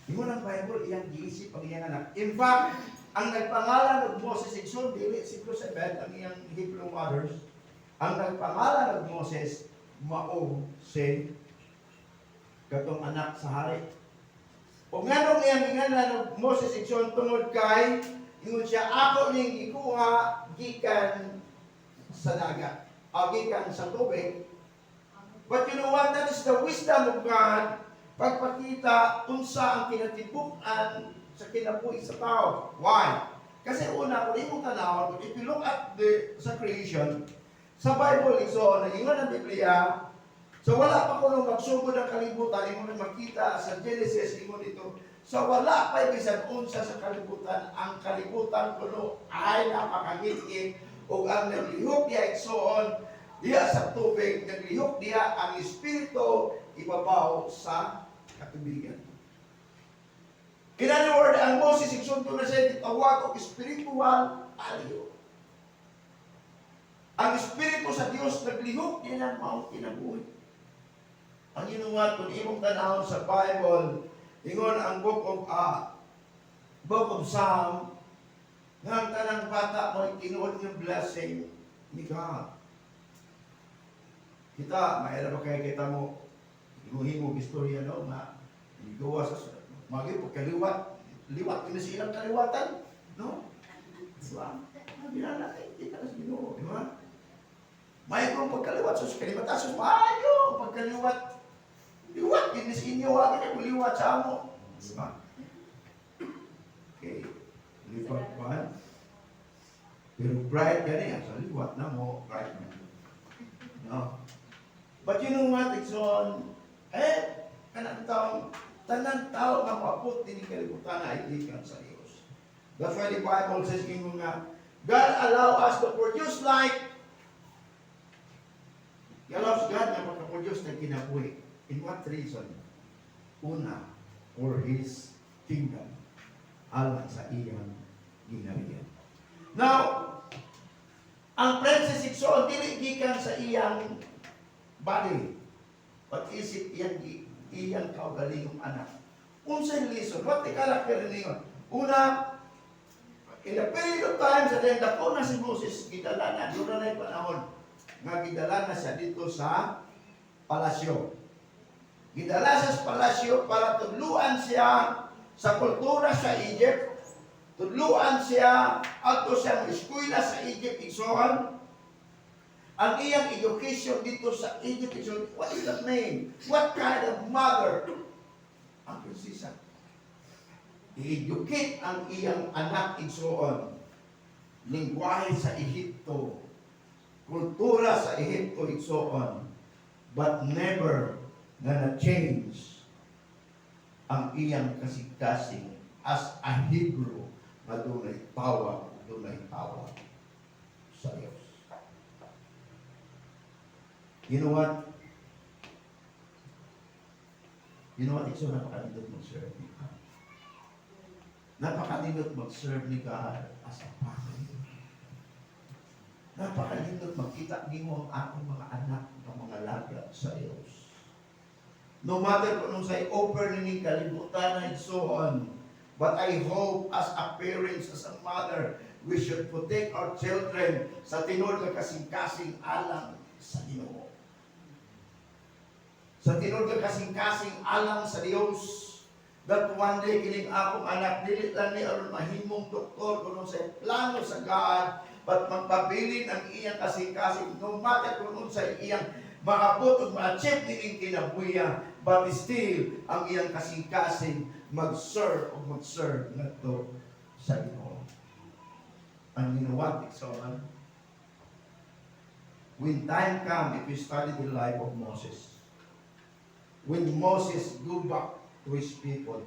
Ingon ang Bible, iyang giisip ang iyang anak. In fact, ang nagpangalan og Moses, igsoon, dili si Jochebed, ang iyang Hebrew mothers. Ang nagpangalan og Moses, mao si katong anak sa hari. O nganong iyang gingalan og Moses, igsoon? Tungod kay ingon siya, "Ako ning gikuha gikan sa dagat o gikan sa tubig." But you know what? That is the wisdom of God, pagpakita unsa ang kinatibuk-an sa kinabuhi sa tao. Why? Kasi una, kung imong tanawon, if you look at the sa creation, sa Bible, so, nagingon ang Biblia, so wala pa kuno magsugod ang kalibutan, imo na makita sa Genesis, ingon dito, so wala pa bisan unsa sa kalibutan, ang kalibutan kuno ay napakangit ug ang naglihok diya, igsoon, diya sa tubig, naglihok diya ang espiritu ibabaw sa katubigan. In other words, ang Moses, igsoon, na siya gitawag og spiritual alio. Ang espiritu sa Dios naglihok niya ng maong kinabuhi. Ang inuwat, kung imong tanawon sa Bible, ingon ang book of Psalm, nga ang tanang bata mo tinuod yung blessing ni God. Kita, mayroon ba kaya kita mo, himuhimo istorya, no, nga, gawa sa, magi pagkaliwat, liwat kini sa ilang kaliwatan, no? Diba? Ginalaki, di ka na sa Ginoo, di ba? May kong pagkaliwat, sus, kalimata, sus, maayo, pagkaliwat, liwat, kini sa inyo, wag kini liwat sa amo. Di ba? Okay, liwat pa. Pero bright gani, sa liwat na mo, bright na. No? But you know what, igsoon, eh, kanang taong, tanang tao nga maabot din kalibutan ay gikan sa Dios. That's why the Bible says ingon nga, God allow us to produce life. He allows God nga makaproduce ng kinabuhi. In what reason? Una, for His kingdom. Alang sa iyang gingharian. Now, ang princess, igsoon, dili gikan sa iyang body. But is it iyang kaugalingong anak? Unsay lesson? What the character ningon? Una, in a period of time sa den dako na si Moses, gidala na, doon na yung panahon nga gidala na siya dito sa palasyo. Gidala siya sa palasyo para tudluan siya sa kultura sa Egypt. Tudluan siya adto siya eskwela sa Egypt, igsoon. Ang iyang education dito sa Egypt, igsoon, what is that name? What kind of mother? Ang prinsesa. I-educate ang iyang anak, igsoon. Lingwahe sa Ehipto. Kultura sa Ehipto, igsoon. But never gonna change Ang iyang kasing-kasing as a Hebrew nga dunay tawag sa Diyos. You know what? You know what? It's so napakanindot mag-serve ni God. Napakanindot mag-serve ni God as a family. Napakanindot makita nimo ang atong mga anak ng mga laga sa Diyos. No matter kung unsay offer ni kalibutan and so on. But I hope as a parents, as a mother, we should protect our children sa tinuod nga kasing-kasing alang sa Ginoo. Sa tinuod nga kasing-kasing alang sa Dios. That one day kining akong anak dili lang ni aron mahimong doktor kung unsay plano sa God, but magpabilin ang iyang kasing-kasing no matter kung unsay iyang maabot ug ma-achieve nining kinabuhiya, but still ang iyang kasing-kasing mag-serve o mag-serve ngadto sa Ginoo. And you know what, igsoon? When time come, if you study the life of Moses, when Moses go back to his people,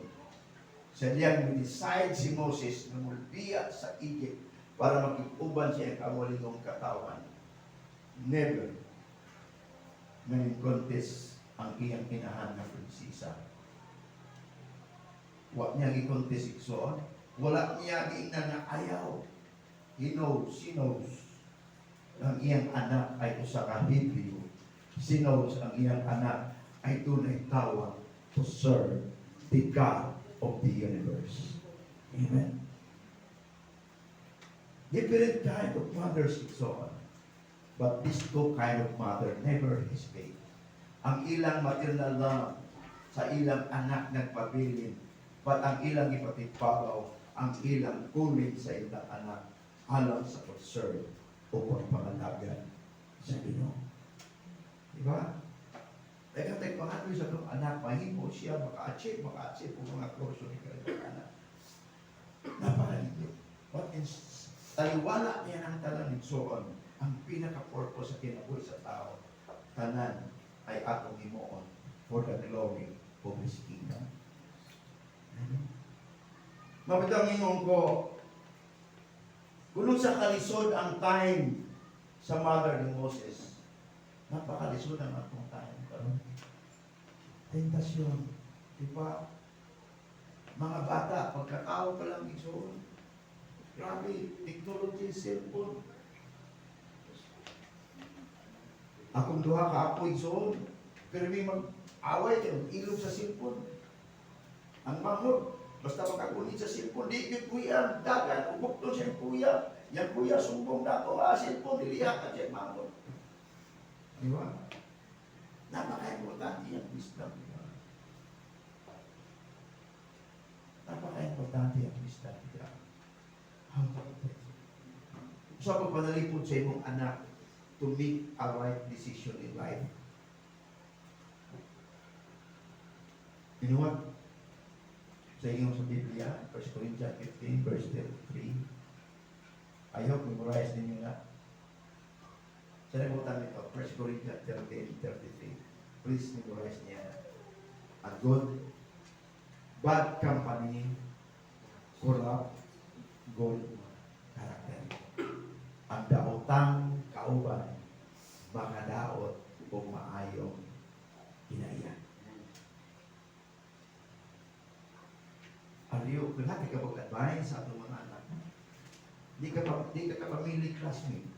sa diyang decide si Moses na mulbiya sa Egypt para makig-uban siya ang kaugalingong katawan. Never nangin contest ang iyang inahan na prinsesa. Wa niya gi-contest, igsoon. Wala niya giingnan nga ayaw. He knows, she knows ang iyang anak ay usa ka Hebrew. She knows ang iyang anak ay dunay tawag to serve the God of the universe. Amen. Different kind of mothers, igsoon. But these two kind of mother never hesitate. Ang ilang maternal love sa ilang anak nagpabilin, but ang ilang ipatigbabaw, ang ilang kulin sa ilang anak alang sa pag-serve o pagpangalaga sa Ginoo. Di ba? Teka, tayo pangadoy sa itong anak, mahimo siya, maka-achieve kung mga kurso ni kanyang anak. Napakalindot. But in taliwala niya ng tanan, igsoon, ang pinaka-purpose sa kinabuhi sa tao, tanan ay atong himuon for the glory of His kingdom. Amen. Mabitang ingon ko, kung sa kalisod ang time sa mother ni Moses, napakalisod ang atong time karon. Tentasyon, di ba? Mga bata, pagkatao pa lang, igsoon. Grabe, technology, cellphone. Akong duha ka apo, igsoon. Pero may mag-away kayo, ilog sa cellphone. Ang manghod, basta makagunit sa cellphone, di gyud kuya, dagan, ubok siya kuya. Yan kuya, sumbong na ako, ah, cellphone, niliha ka siya, manghod. Di ba? Napaka-importante yung wisdom. Di ba? Napaka-importante yung wisdom. Di ba? How to protect. So, pagpanalipod sa imong anak to make a right decision in life. You know what? Sa inyong sa Biblia, 1 Corinthians 15, verse 33. I hope memorize ninyo na. Sa nabutan nito, 1 Corinthians 13, 33. Please memorize niya. A good, bad company corrupt good character. Ang daotang kauban, makadaot o maayong kinaiya. Are you, lahat ka pag-advise sa atong mga anak. Di ka kapamili classmate.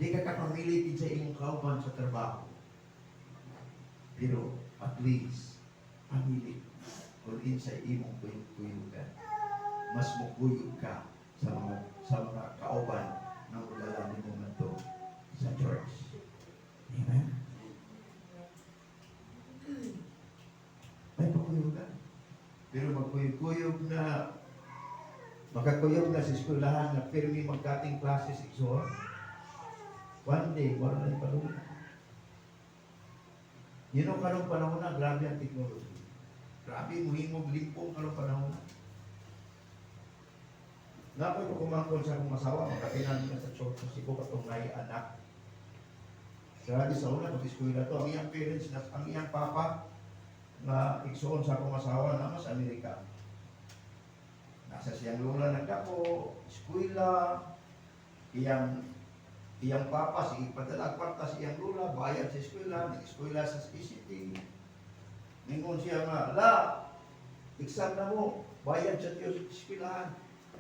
Di ka kapamili din sa imong kauban sa trabaho. Pero at least, pamili kung sa imong kuyugan. Mas mukuyog ka sa mga kauban na mudala nimo ngadto sa church. Amen? May pakuyugan. Pero magkuyog-kuyog na, makakuyog na sa eskwelahan na pirmi magkating classes, igsoon. One day, wala na ipalungan. Karong panahon na, grabe ang technology. Grabe, muhimog limpong karong panahon na. Nga ko kumangkon sa akong asawa, makapinan na sa church, kasi ko katong nay anak. Grabe sa una, pag-eskwela to, ang iyang parents, ang iyang papa, Nga igsuon sa akong asawa na mas Amerika. Nasa siyang lola nagdako, eskwela, iyang iyang papa, sige padala kwarta sa iyang lola, bayad sa eskwela, nag-eskwela sa ECT. Ningon siya nga, "La, exam na mo, bayad sa tiyo sa eskwelahan."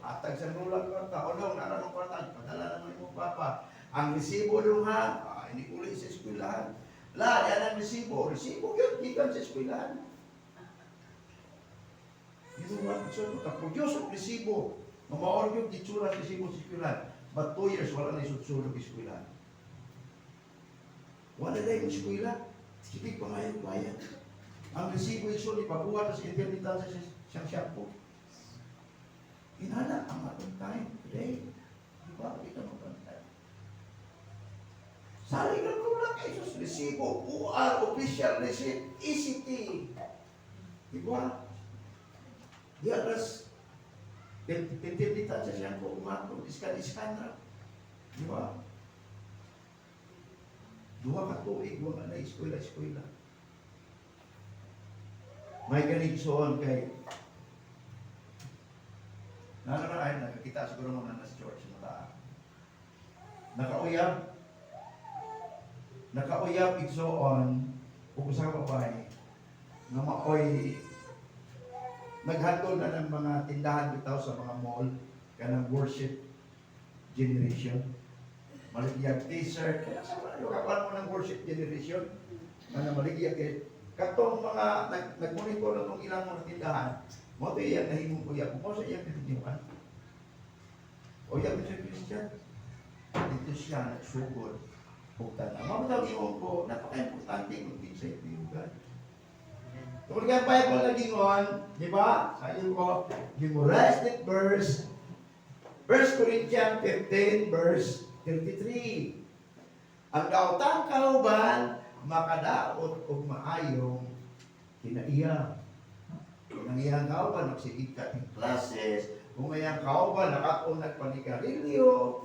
Atag sa lola kwarta, o dong, nara mong kwarta, padala naman mo papa. Ang resibo dong ha, ah, hindi uli sa eskwelahan. La, yan ang resibo, resibo yun, gikan sa eskwelahan. You know what? So, makaproduce og resibo. Mamaor yung itsura sa resibo sa eskwelahan. But 2 years, wala na isutsulog eskwelahan. Wala na yung eskwela. Sige pa nga yung bayad. Ang resibo isul, ipabuhat sa internet sa siyang shampoo. Inana ang atong time today. Di ba? Di ka magpantay. Salig ang lula kay Jesus. Resibo, OR, official receipt, ECT. Di ba? Di alas, pintinditan sa siyang kumato, iskan-iskan na. Di ba? 2 ka tuig, wa na eskwela-eskwela. May ganing suon kay Nana na ay nakakita siguro mga nasa church na taa. Nakauyab. Nakauyab igsoon ug usa ka babae nga maoy naghandle na ng mga tindahan bitaw sa mga mall kanang worship generation. Maligyag t-shirt, kaya sa mga kakuan mo ng worship generation, nga maligyag kay katong mga nag-monitor na tong ilang mga tindahan, mo to iyang nahimong uyab, mo sa iyang katiniwan. O iyang siya Christian. Dito siya nagsugod og tanan. Mao daw ingon ko, napaka-importante kung kinsay tiyugan. Tungkol kay Bible na gingon, di ba? Sa iyo ko, memorize that verse. 1 Corinthians 15 verse 33. Ang daotang kauban makadaot og maayong kinaiya. Kung ang iyang kauban nagsigig ka ng classes, kung ang iyang kauban nakatuon nagpanigarilyo,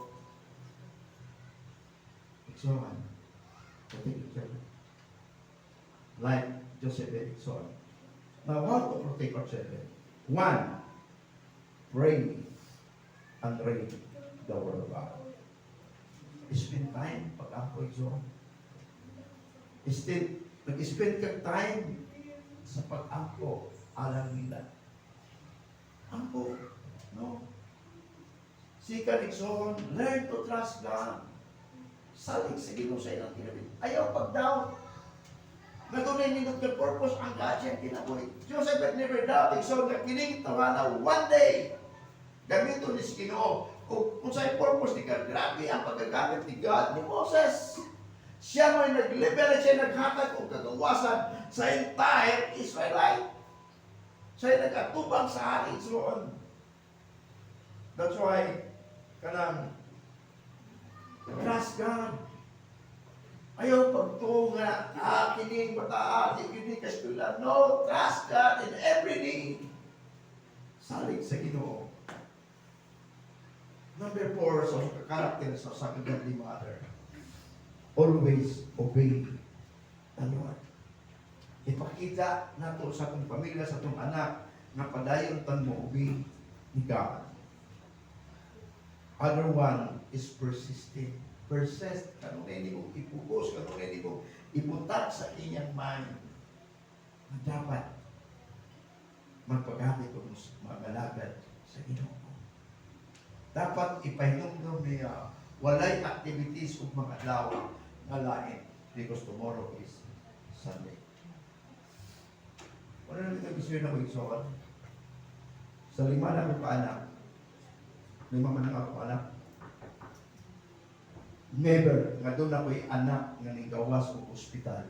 igsoon, protect each other. Like Joseph and Igsoon. Now, how to protect our children? One, pray and read the Word of God. Spend time pag-ampo, igsoon. Instead, nag-spend kang time sa pag-ampo alang nila. Ampo, no? Second, igsoon, learn to trust God. Salig sa Ginoo sa ilang kinabuhi. Ayaw pag-doubt. Nga dunay nindot ka purpose ang God siyang kinabuhi. Joseph had never doubt. Igsoon nga kining tawana one day. Gamiton ni si Ginoo. Kung unsay purpose ni God, grabe ang pagkagamit ni God ni Moses. Siya mo'y nag-liberate, siya naghatag og kagawasan sa entire Israelite. Siya nag-atubang sa hari Israel. That's why, kanang trust God. Ayaw pagtuo nga, ah, kining bata, di kini kaskwela. No, trust God in every need. Salig sa Ginoo. Number four, sa character sa godly mother. Always obey the Lord. Ipakita nato sa atong pamilya, sa atong anak, nga padayon tan mo obey ni God. Other one is persistent. Persist. Kanunay nimo ipugos, kanunay nimo ibutak sa iyang mind. Na dapat magpagamit o magalagad sa Ginoo. Dapat ipahinumdum niya walay activities ug mga adlaw nga lain because tomorrow is Sunday. Wala na ito gusto na ko igsoon. Sa lima na ko kaanak, lima man ang ako anak, never nga doon ako'y anak nga ninggawas og ospital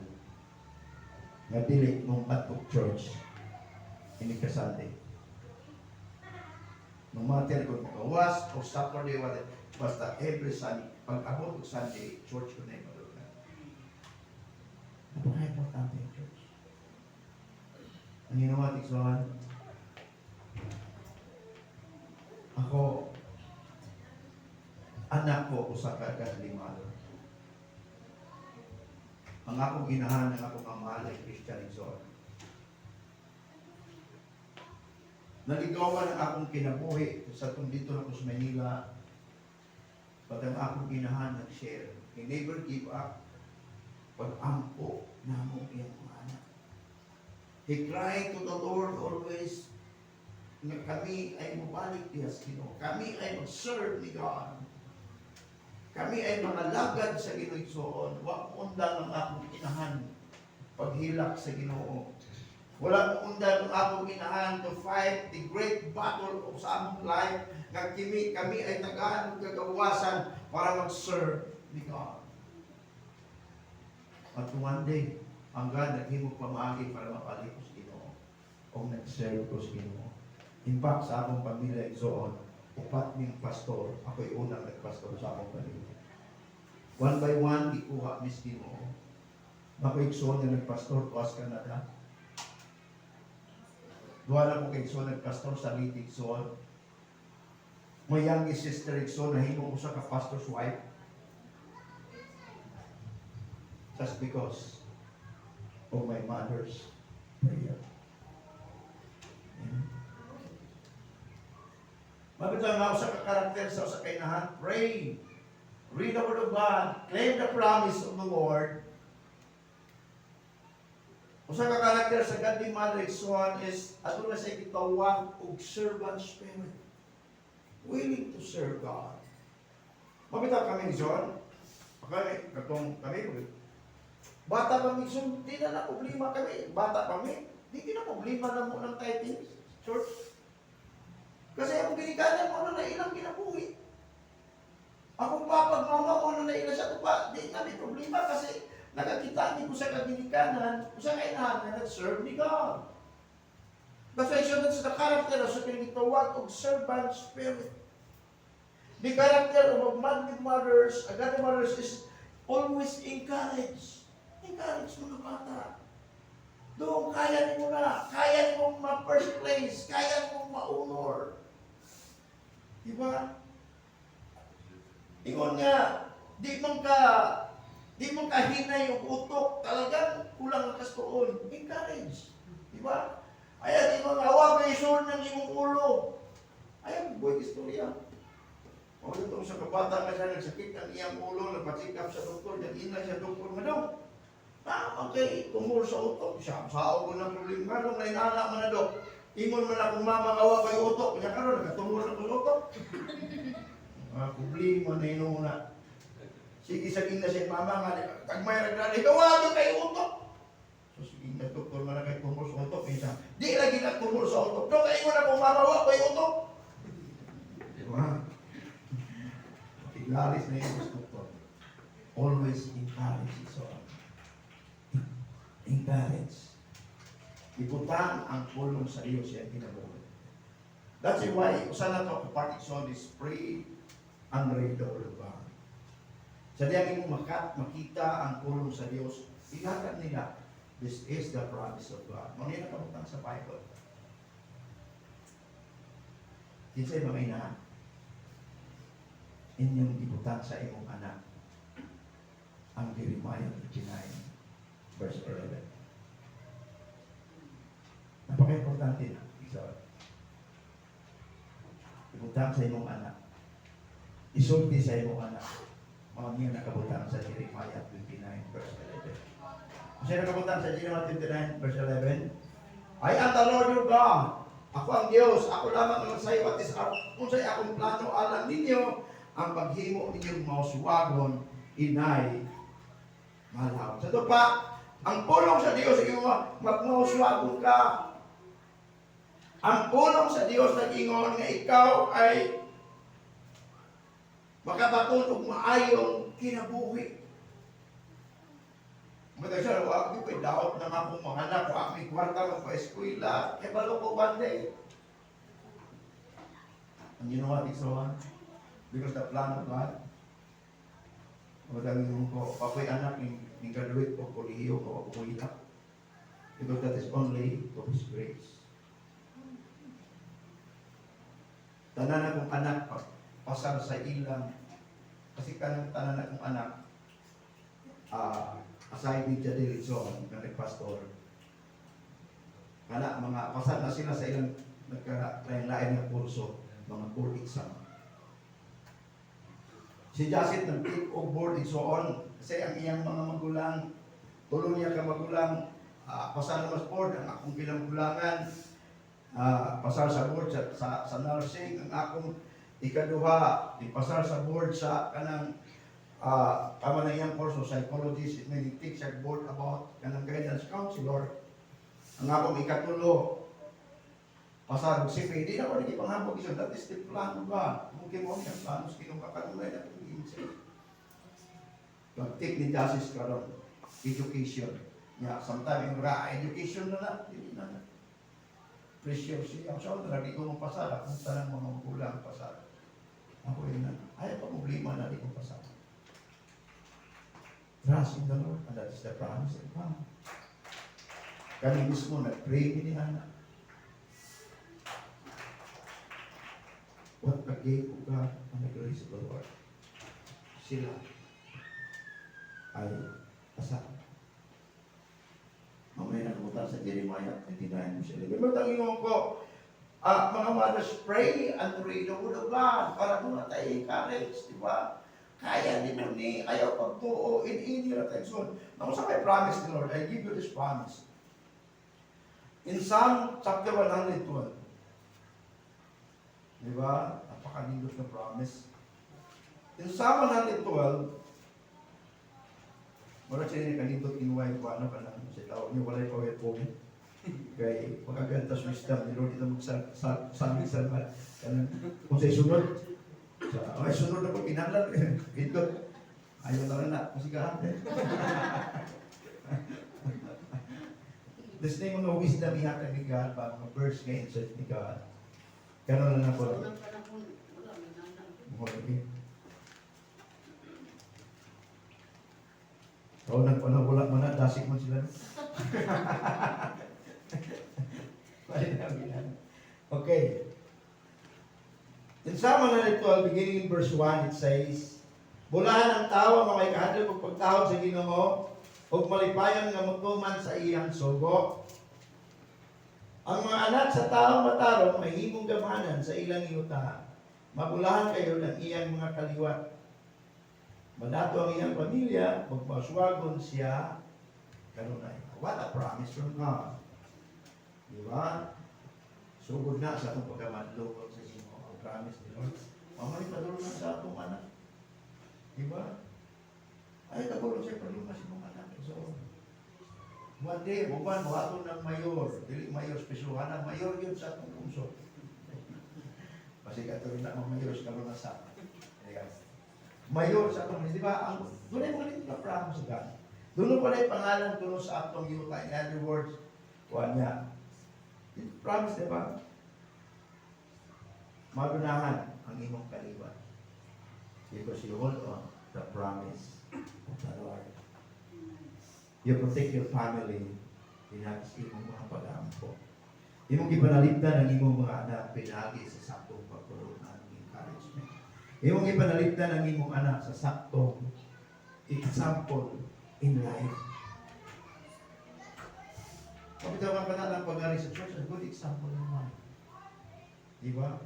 nga dili nung adto church ini ka Sunday. No matter kung magawas o Saturday, wala, basta every Sunday, pag abot og Sunday, church ko na ipadulngan. Napaka-importante yung church. Ang ginawa, Tiksohan, ako, anak ko, usa ka godly mother. Ang akong ginahan, ang akong amahan ay Christian igsoon. Naligawan ang akong kinabuhi sa tong dito na ko sa Manila. But ang akong inahan nag-share. He never give up. Pag-ampo namo iyang mga anak. He cried to the Lord always nga kami ay mubalik diha sa Ginoo. Kami ay mag-serve ni God. Kami ay mga sa Ginoo igsoon. Wa undang ang akong inahan paghilak sa Ginoo. Wala mo undang ang akong inahan to fight the great battle of sa among life nga kami ay tagaan og kagawasan para mag-serve ni God. At one day, ang God naghimo pamaagi para mapalik ko sa Ginoo o nag-serve ko sa Ginoo. In fact, sa akong pamilya igsoon, upat ming pastor, ako'y unang nagpastor sa akong pamilya. One by one, gikuha mis Ginoo. Ako igsoon nga nagpastor ko sa Canada. Duha na ko kay igsoon nagpastor sa Leyte igsoon. My youngest sister igsoon nahimo ko sa ka pastor's wife. Just because of my mother's prayer. Amen. Mabit lang ako sa karakter sa usa ka inahan. Pray. Read the Word of God. Claim the promise of the Lord. Usa ka karakter sa godly mother igsoon is aduna sa gitawag og servant spirit. Willing to serve God. Mabitaw kami igsoon. Kami, katong kami, bata pa mi igsoon, di na na problema kami. Bata pa mi, di na problema na mo ng tithing church. Kasi ang ginikanan mo na ilang kinabuhi. Akong papa, mama mo na ila siya pa, di na may problema kasi nakakita ni ko sa kaginikanan, sa kainahan na nag-serve ni God. That's why siya that's the character of sa pinagitawag og servant spirit. The character of a godly mothers, a godly mothers is always encourage. Encourage mga bata. Doon, kaya nimo na. Kaya nimo ma-first place. Kaya nimo ma-honor. Di ba? Ingon nga, di man ka hinay yung utok, talagang kulang ang kastuon. Encourage. Di ba? Ayan, ingon nga, wa may ng imong ulo. Ayan, boy, istorya. O ito sa kabata nga siya, nagsakit ang iyang ulo, nagpa-check up sa doktor, nag-ina siya doktor nga daw. Ah, okay, tumor sa utok. Siya, sa ako ng problema. Nung nainana man na dok, ingon man akong mama nga wa kay utok. Kanya karon nagatumor na ko sa utok. Mga problema na inuna. Sige sa gina siya mama nga, tagmay ra grade, ikaw wa kay utok. So sige na doktor nga na kay tumor sa utok. Isa, di lagi na tumor sa utok. Dok, ingon akong mama wa kay utok. Di ba? Tiglalis na yung doktor. Always encourage so. Encourage. Ibutang ang pulong sa iyo siya kinabuhi. That's why usa na to part so is pray and read the word of God. Sa diyang imong makita ang pulong sa Dios, ihatag nila, this is the promise of God. Mao ni nakabutang sa Bible. Kinsay mga ina, inyong ibutang sa imong anak ang Jeremiah 29 verse 11. Napaka-importante na. So, ibutang sa imong anak. Isulti sa imong anak. Mao niya nakabutang sa Jeremiah 29 verse 11. Kasi nakabutang sa Jeremiah 29 verse 11, "I am the Lord your God. Ako ang Diyos, ako lamang ang sayo at is kung sa'yo akong plano alang ninyo, ang paghimo ninyong mauswagon, inay malawon." Sa ito pa, ang pulong sa Diyos, yung magmauswagon ka. Ang pulong sa Diyos nag-ingon nga ikaw ay makabaton og maayong kinabuhi. Matag siya, wa ko daot na nga akong mga anak, wa may kwarta mo pa eskwela, kay balo ko one day. And you know what, Iksohan? Because the plan of God, matag ko, ako'y anak ni graduate o kolehiyo o ako ko. Because that is only of His grace. Tanan akong anak, pasar sa ilang, kasi kanang tanan akong anak, aside ni Jadel Itson, na nagpastor, kana mga pasar na sila sa ilang Nagka-lain-lain nga kurso, mga board exam. Si Jacet nag-take og board and so on kasi ang iyang mga magulang, tulo niya ka magulang, pasar na mas board. Ang akong kinagulangan, pasar sa board sa nursing. Ang akong ikaduha, ipasar sa board sa kanang tama na iyang kurso, psychologist, may take sa board about kanang guidance counselor. Ang akong ikatulo, pasar og CPA. Di na ko nagipanghabog iso. That is the plan of God. Mungkin mo ang plano sa Ginoo kakanunay na itong insight. Pag-take ni Justice karon, education. Ya, sometimes yung ra education na na, dili na na. Pressure siya. So, lagi ko mapasar, akong tanang mga magulang pasar. Ako yun na, ay pa problema na di ko pasar. Trust in the Lord, and that is the promise of God. Kami mismo nag-pray ni Hana. What a gift of God and the grace of the Lord. Sila ay pasar. Mamaya na sa Jeremiah 29 verse 11. But ang ingon ko, mga mothers, pray and read the Word of God para doon na tayo encourage, di ba? Kaya ni mo ni, ayaw pagtuo, in any attention. Now, sa may promise ni Lord, I give you this promise. In Psalm chapter 112, di ba? Napakanindot na promise. In Psalm 112, wala siya ni kanindot ginuway ko ano ka lang sa tawag niyo, walay PowerPoint. Kay magagantas wisdom ni Lord ito magsabi sa kanang kung sa sunod sa ay sunod na ko kinahanglan pindot ayaw na lang na pasigahan. This name mga wisdom ihatag ni God ba, mga verse nga insert ni God. Karon na Sa nako. unang panahon, wala may nana. Okay. Sa unang panahon, wala man na, dasig man sila. Bali na bilang. Okay. In Psalm 112, beginning in verse 1, it says, "Bulahan ang tao ang mga ikahadlok og pagtahod sa Ginoo, ug malipayon nga motuman sa iyang sugo. Ang mga anak sa taong matarong mahimong gamhanan sa ilang yuta. Mabulahan kayo ng iyang mga kaliwat. Madato ang iyang pamilya, magpaswagon siya kanunay." What a promise from God. Di ba? Sugod na sa atong pagkamadlok sa Ginoo ang promise ni Lord. Mamay padulong na sa atong anak. Di ba? Ay, kabulong siya padulong na sa imong anak. So, one day, buwan, buhaton ng mayor. Dili mayor, spesyuhanan. Mayor yun sa atong lungsod. Kasi kato rin na mga mayor sa karon na sa. Ayan. Mayor sa atong, di ba? Ang, doon ay mga nito na promise sa God. Doon pala yung pangalan kuno sa atong yuta. In other words, kuha niya. Yung promise, di ba? Magunahan ang imong kaliwat. Because you hold on the promise of the Lord. You protect your family. Pinagis imong mga pag-ampo. Imong gipanalipdan ang imong mga anak pinagi sa saktong pagtulungan, encouragement. Imong gipanalipdan ang imong anak sa saktong example in life. Kapitaw ka na lang pag-ari sa church, a good example in life. Di ba?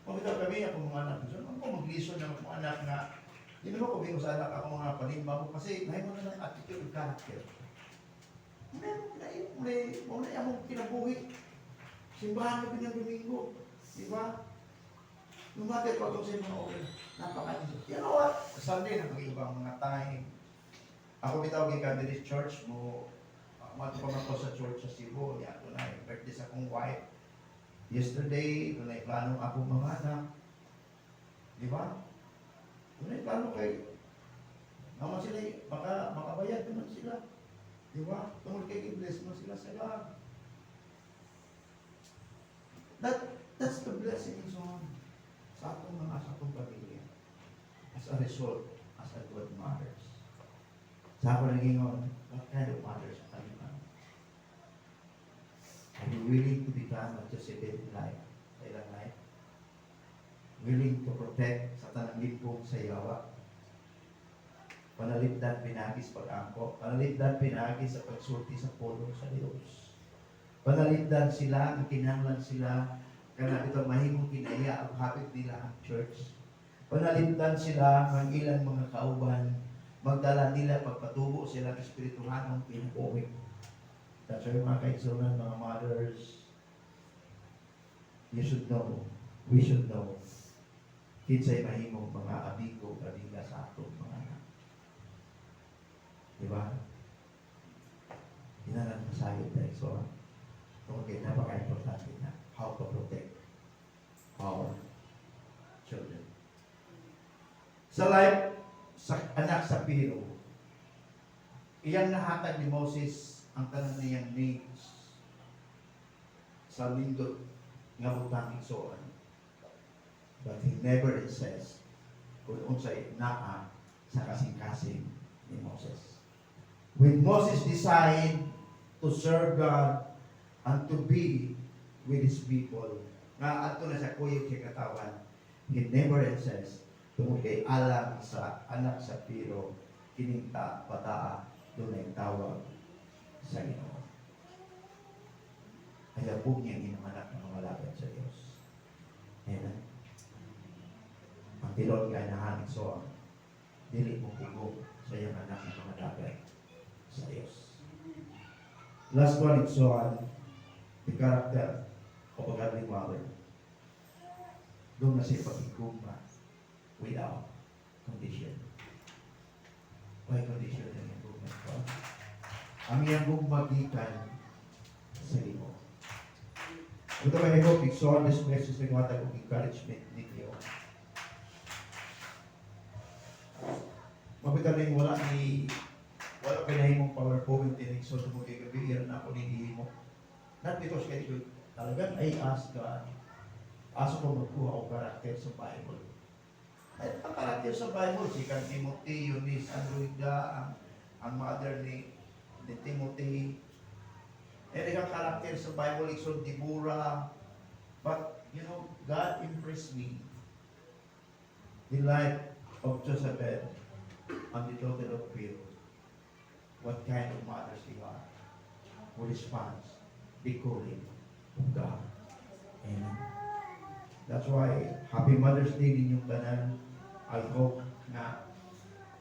Pagkita kami, akong mga anak, so, ako mag-listen ng akong anak nga, di naman ko bingo sa anak ako mga panimba ko kasi nahimo na ng attitude of character. Meron na mo na among kinabuhi. Simbahan na ng Domingo. Di ba? Lumatay ko itong sa mga okay. Napaka. You know what? Sunday na mag-ibang mga time. Ako bitaw gikan diri church mo, mato pa man ko sa church sa Cebu, niya ako na birthday sa akong wife. Yesterday, doon ay plano akong mga anak. Di ba? Doon ay plano kay naman sila, baka makabayad naman sila. Di ba? Tungkol kay i-bless mo sila sa God. That's the blessing in so on. Sa atong mga sa atong pamilya. As a result, as a good mothers. Sa ako nagingon, what kind of mothers are you now? Are you willing to become a Jezebel in life? Sa ilang life? Willing to protect sa tanang limpong sa yawa? Panalipdan pinagis pag-angko. Panalipdan pinagis sa pagsulti sa pulong sa Diyos. Panalipdan sila, nga kinahanglan sila, kana ito mahimong kinaiya ang hapit nila ang church. Panalipdan sila ng ilang mga kauban, magdala nila pagpatubo sila ng espirituhanong kinabuhi. That's why, mga kaigsunan, mga mothers, you should know, we should know, kinsay mahimong mga amigo, amiga sa atong mga anak. Di ba? Inanan masayod tayo. So, okay, napaka-importante na how to protect our children. Sa life, sa anak sa Pharaoh, iyang nahatag ni Moses ang tanan niyang needs sa lindot nga butang, igsoon. But he never insists kung unsay naa sa kasing-kasing ni Moses. When Moses decided to serve God and to be with his people, nga adto na sa kuyog sa katawan, he never insists tungod kay alam sa anak sa Pharaoh, kining ta bataa dunay tawag sa Ginoo. Ayaw po niya inyong anak na mga alagad sa Diyos. Amen. Ang tinuod kay nahanig so dili mo pugo sa iyang anak na mga alagad sa Diyos. Last one, it's on the character of a godly mother. Doon na siya pag-igugma without condition. Why condition ang iyang gugma ko? Ang iyang gugma gikan sa Ginoo. Ito I hope igsoon this message na gawa og encouragement ninyo. Mabita rin wala pa nahimong PowerPoint din, so tungod kay gabi na ako ni himo. Not because kay talagang I ask God, asa ko magkuha og karakter sa Bible? Ay, ang karakter sa Bible, si kan Timothy, Eunice, ang Loida, ang mother ni Timothy. Eh, ang karakter sa Bible, igsoon, Deborah. But God impressed me. The life of Jochebed and the daughter of Pharaoh. What kind of mothers they are who responds the calling of God. Amen. That's why, Happy Mother's Day ninyong tanan. I hope na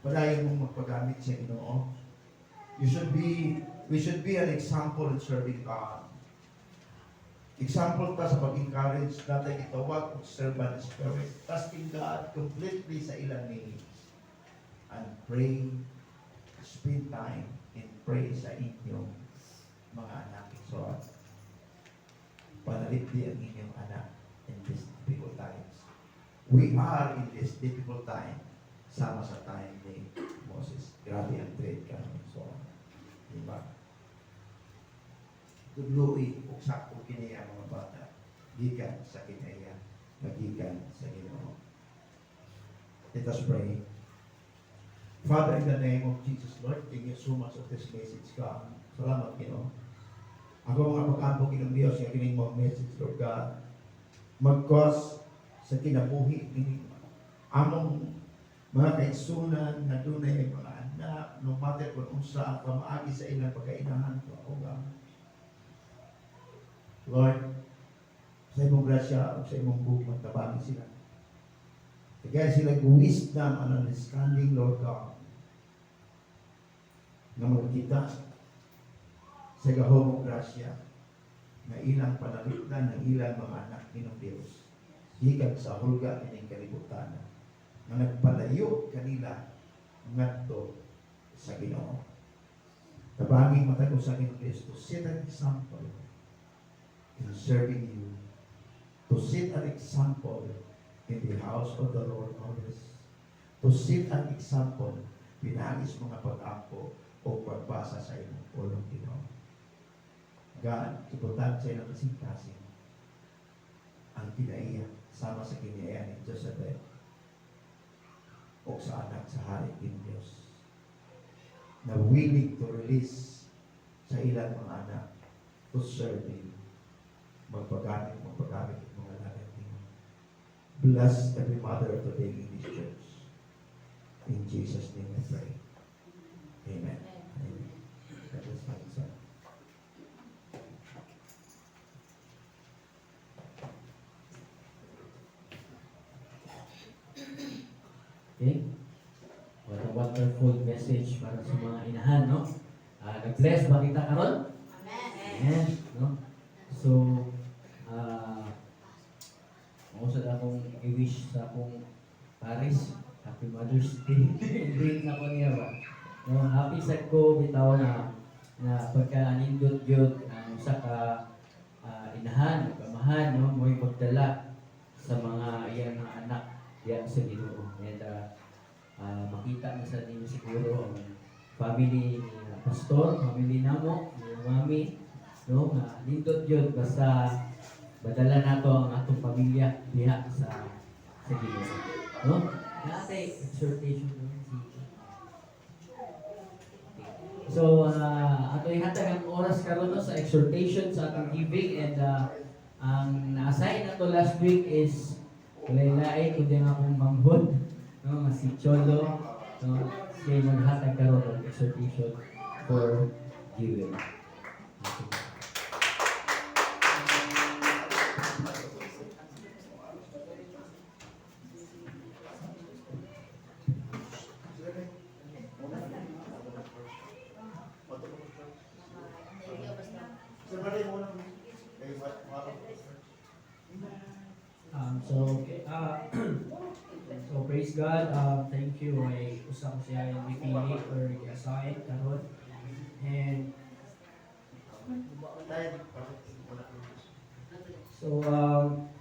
padayon mong magpagamit sa Ginoo. We should be an example in serving God. Example ta sa pag-encourage natin gitawag og servant spirit, trusting God completely sa ilang needs. And pray, spend time and pray sa inyong mga anak. So, panalipdi ang inyong anak in these difficult times. We are in this difficult time sama sa time ni Moses. Grabe ang trade karon. So, di ba? Tudloi ug sakto kini ang mga bata gikan sa kinaiya, gikan sa Ginoo. Let us pray. Father, in the name of Jesus, Lord, thank you so much of this message, God. Salamat, Ginoo. Ako mga pag-ampo, Ginoong Diyos, nga kining mga message, Lord God, mag-cause sa kinabuhi ini among mga kaigsunan nga dunay mga anak, no matter kung unsa ang pamaagi sa ilang pagkainahan ko, O God. Lord, sa imong grasya o sa imong gugma, tabangi sila. Kaya sila wisdom and understanding, Lord God, nga magkita sa gahom o grasya na ilang panalipdan ng ilang mga anak, Ginoong Diyos, gikan sa hulga ining kalibutan nga nagpalayo kanila ngadto sa Ginoo. Tabangi matag usa, Ginoong Diyos, to set an example in serving you, to set an example in the house of the Lord always, to set an example pinaagi sa mga pag-ampo o pagbasa sa imong pulong, Ginoo. God, ibutang sa ilang kasing-kasing ang kinaiya sama sa kinaiya ni Jochebed o sa anak sa hari, Ginoo Diyos, na willing to release sa ilang mga anak to serve you, magpagamit ng mga alagad ninyo. Bless every mother today in this church. In Jesus' name I pray. Amen. Amen. God bless my son. Okay? What a wonderful message para sa mga inahan, no? Nag-bless ba kita karon? Amen. Amen, no? So, mao sa akong i-wish sa akong Paris, Happy Mother's Day. Greet na ko niya ba? No, happy sad ko bitaw na na pagka nindot gyud ang usa ka inahan, amahan, no, mo'y magdala sa mga iyang mga anak diya sa Ginoo. And makita na sa ninyo siguro ang family ni pastor, family namo, ni mami, no, nga nindot gyud basta badala nato ang atong pamilya diha sa Ginoo. No? Naa exhortation no si. So, ato ihatag ang oras karon, no, sa exhortation sa atong giving and ang na-assign nato last week is walay lain kundi ang akong manghod, no, nga si Cholo, no, siya maghatag karon og exhortation for giving. Okay. Sir, Maray, muna. Kay So, okay, so praise God. Thank you kay usa ko siya yung gipili or gi-assign karon. And so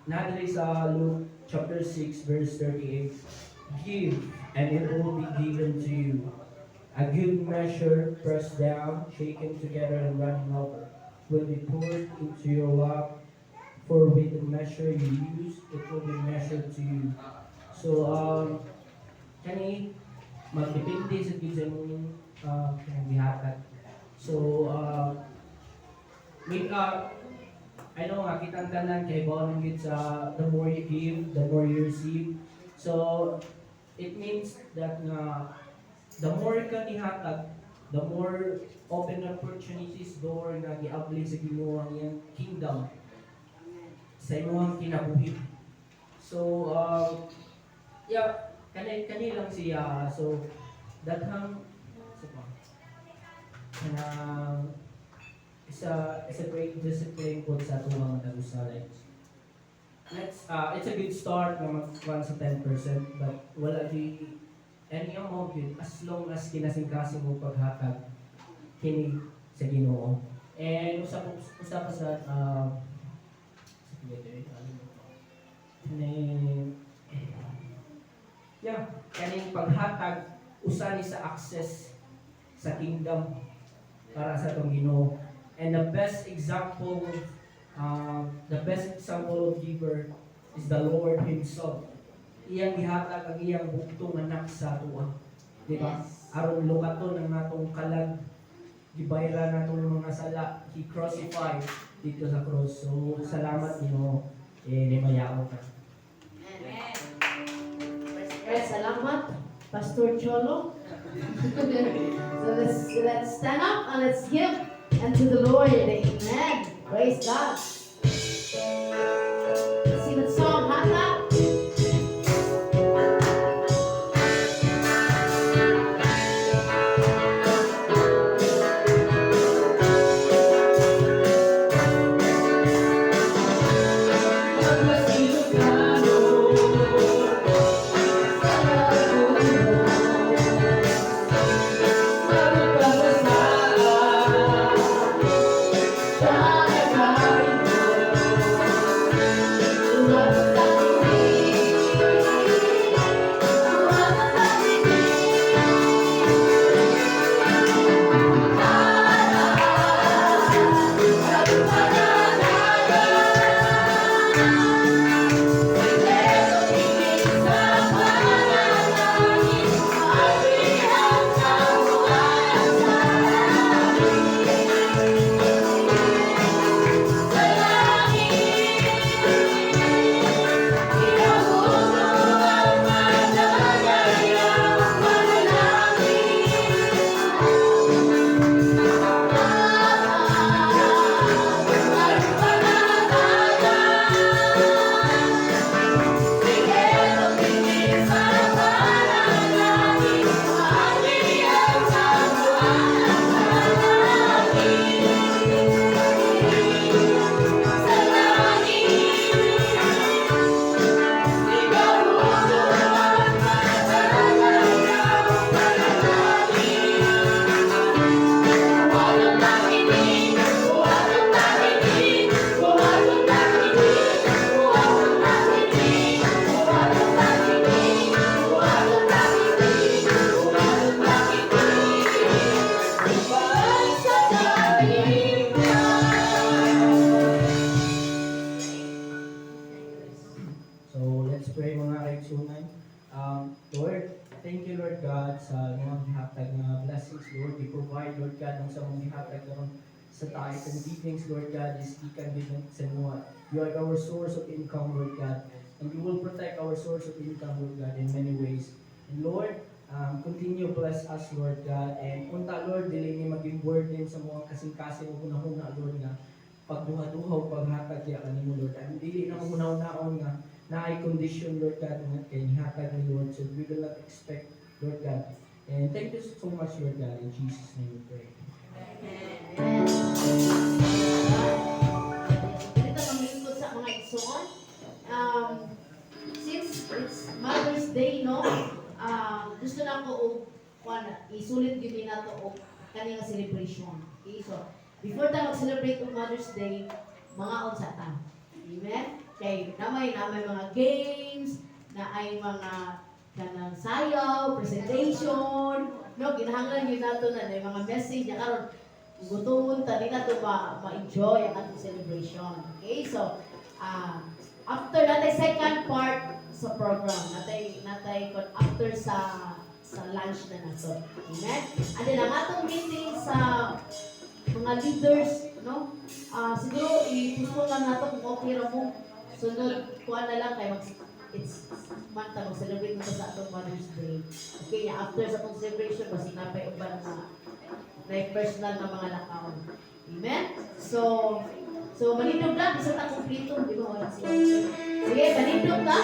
naa diri sa Luke chapter 6 verse 38, "Give and it will be given to you. A good measure, pressed down, shaken together and running over, will be poured into your lap. For with the measure you use, it will be measured to you." So kani magdepende sa gyud sa imong kanang gihatag. So make I know nga kitang tanan kay baon gyud sa the more you give, the more you receive. So it means that nga the more ka nihatag, the more open opportunities door nga giabli sa Ginoo ang iyang kingdom sa imong kinabuhi. So yeah, kani kani lang siya. So daghang sa pa kanang isa great discipline po sa atong mga tag-usa, like let's it's a good start nga mag sa 10%, but wala di any amount yun as long as kinasingkasing mo paghatag kini sa Ginoo. And usa pa sa sige, ano ba kani, yeah, kaning paghatag usa ni sa access sa kingdom para sa atong Ginoo. And the best example of giver is the Lord himself. Iyang gihatag ang iyang bugtong anak sa atoa, di ba? Aron lukaton ang atong kalag, gibayran natong mga sala, he crucified dito sa cross. So salamat Ginoo, eh nimayaon ka. Amen. Kaya salamat, Pastor Cholo. So let's stand up and let's give unto the Lord. Amen. Praise God. Let's sing the song, Hatag. provide, Lord God, ang sa mong gihatag karon sa tithe and givings, Lord God, is gikan gid sa imo. You are our source of income, Lord God. And you will protect our source of income, Lord God, in many ways. And Lord, continue bless us, Lord God. And unta, Lord, dili ni maging burden sa mga kasing-kasing ug hunahuna, Lord, nga pagduha-duha o paghatag ya kanimo, Lord. And dili na mo hunahunaon nga naay condition, Lord God, nga kay nihatag ni Lord. So we will not expect, Lord God. And thank you so much, Lord God. In Jesus' name we pray. Amen. Dito kami sa mga igsoon. Since it's Mother's Day, no? Gusto na ko og kuan, isulit gyud ni nato og kani nga celebration. Okay, so before ta mag-celebrate og Mother's Day, mga unsa ta. Amen? Kay namay mga games, na ay mga kanang sayaw, presentation, no, kinahanglan gyud nato na may mga message na karon gutomon ta di nato ma ma-enjoy ang atong celebration. Okay, so after natay second part sa program, natay kon after sa lunch na nato. Amen? And then ang atong meeting sa mga leaders, no? Siguro i-postpone lang nato kung okay ra mo. Sunod kuan na lang kay mag it's month ta mag-celebrate mo sa atong Mother's Day. Okay, nya after sa atong celebration basi napay uban nga na personal na mga lakaw. Amen? So manindog lang, bisa ta kumpleto, di ba wala siya. Sige, manindog ta.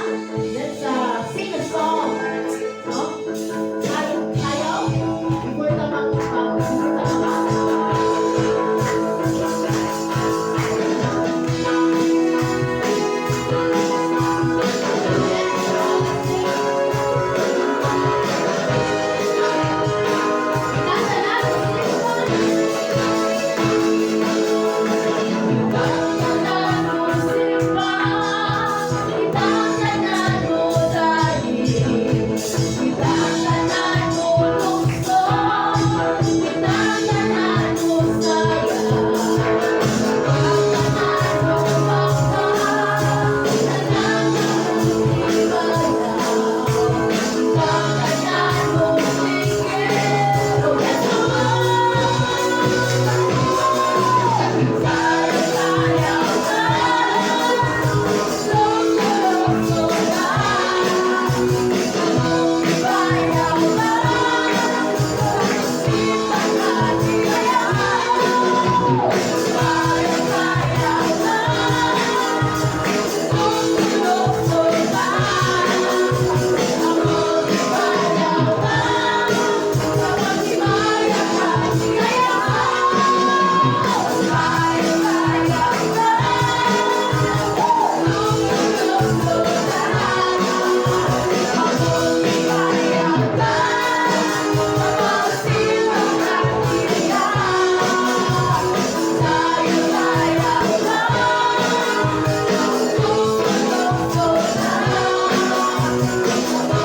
Let's sing a song. No? Sayaw, sayaw. Before ta mag before ta mag. Ikanta na, Itang tanan mo simba, itang tanan mo dahil, itang tanan mo lukso, itang tanan mo saya, itang tanan mo bakta, tanan mo ibayaw, itang tanan mo tingin, O Jesus. Sayaw, sayaw, lukso, lukso na, bayaw na, sayaw, sayaw na, lukso, lukso na, bayaw na, kapag-himaya ka, sayaw, sayaw, sayaw na, lukso, lukso na, bayaw na, kapag sayaw, sayaw na, lukso, lukso na,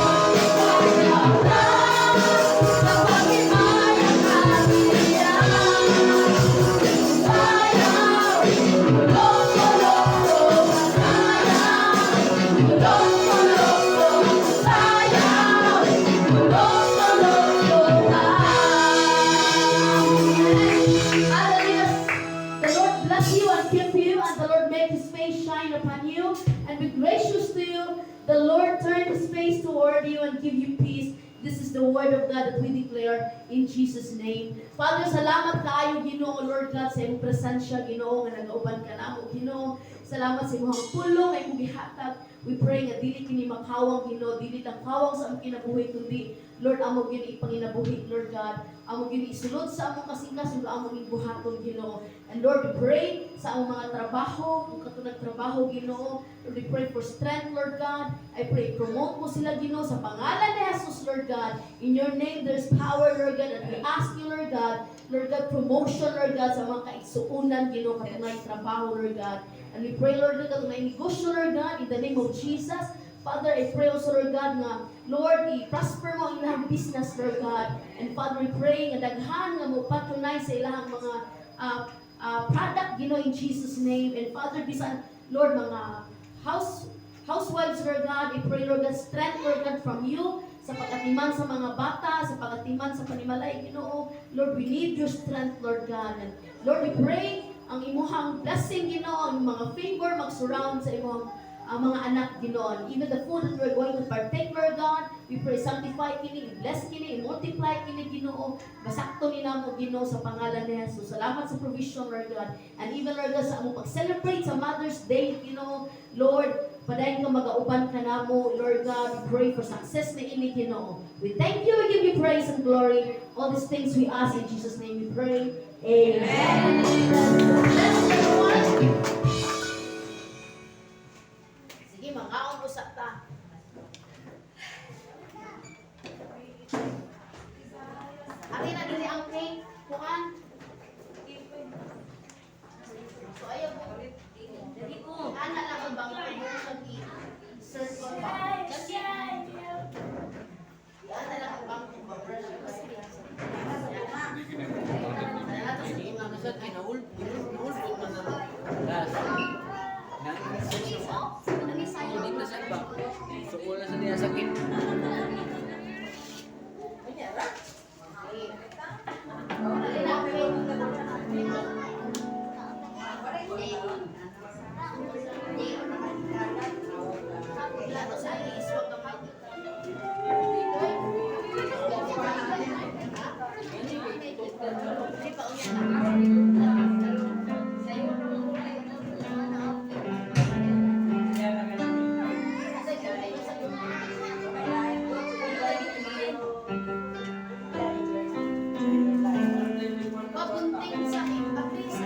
bayaw na, kapag-himaya ka, sayaw, lukso, lukso, sayaw, lukso, lukso, sayaw, lukso, lukso na. Hallelujah. The Lord bless you and keep you, and the Lord make His face shine upon you and be gracious to you. The Lord turn His face toward you and give you peace. This is the word of God that we declare in Jesus' name. Father, salamat kaayo, Ginoo, Lord God, sa imong presensya, Ginoo, nga nagauban ka namo, Ginoo. Salamat sa imong pulong nga imong gihatag. We pray nga dili kini makawang, Ginoo, dili lang kawang sa among kinabuhi kundi, Lord, amo gyud ipanginabuhi, Lord God. Amo gyud isulod sa among kasing-kasing amo gyud buhaton, Ginoo. And Lord, we pray sa among mga trabaho, kung kato nagtrabaho, Ginoo. Lord, we pray for strength, Lord God. I pray promote mo sila, Ginoo, sa pangalan ni Jesus, Lord God. In your name, there's power, Lord God. And we ask you, Lord God, Lord God, promotion, Lord God, sa mga kaigsuunan, Ginoo, katunay trabaho, Lord God. And we pray, Lord God, katunay negosyo, Lord God, in the name of Jesus. Father, I pray also, Lord God, nga, Lord, i-prosper mo ang ilang business, Lord God. And Father, we pray nga daghan nga mo patronize sa ilang mga product, Ginoo, in Jesus' name. And Father, bisan, Lord, mga housewives, Lord God, I pray, Lord God, strength, Lord God, from you. sa pag-atiman sa mga bata, sa pag-atiman sa panimalay, Ginoo. Lord, we need your strength, Lord God. And Lord, we pray ang imuhang blessing, Ginoo, ang mga favor mag-surround sa imong ang mga anak, Ginoo. And even the food that we're going to partake, Lord God, we pray sanctify kini, i-bless kini, i-multiply kini, Ginoo. Masakto ni namo, Ginoo, sa pangalan ni Jesus. Salamat sa provision, Lord God. And even, Lord God, sa among pag-celebrate sa Mother's Day, Ginoo, Lord, padayon ka magauban ka namo, Lord God. We pray for success na ini, Ginoo. We thank you, we give you praise and glory. All these things we ask in Jesus' name we pray. Amen.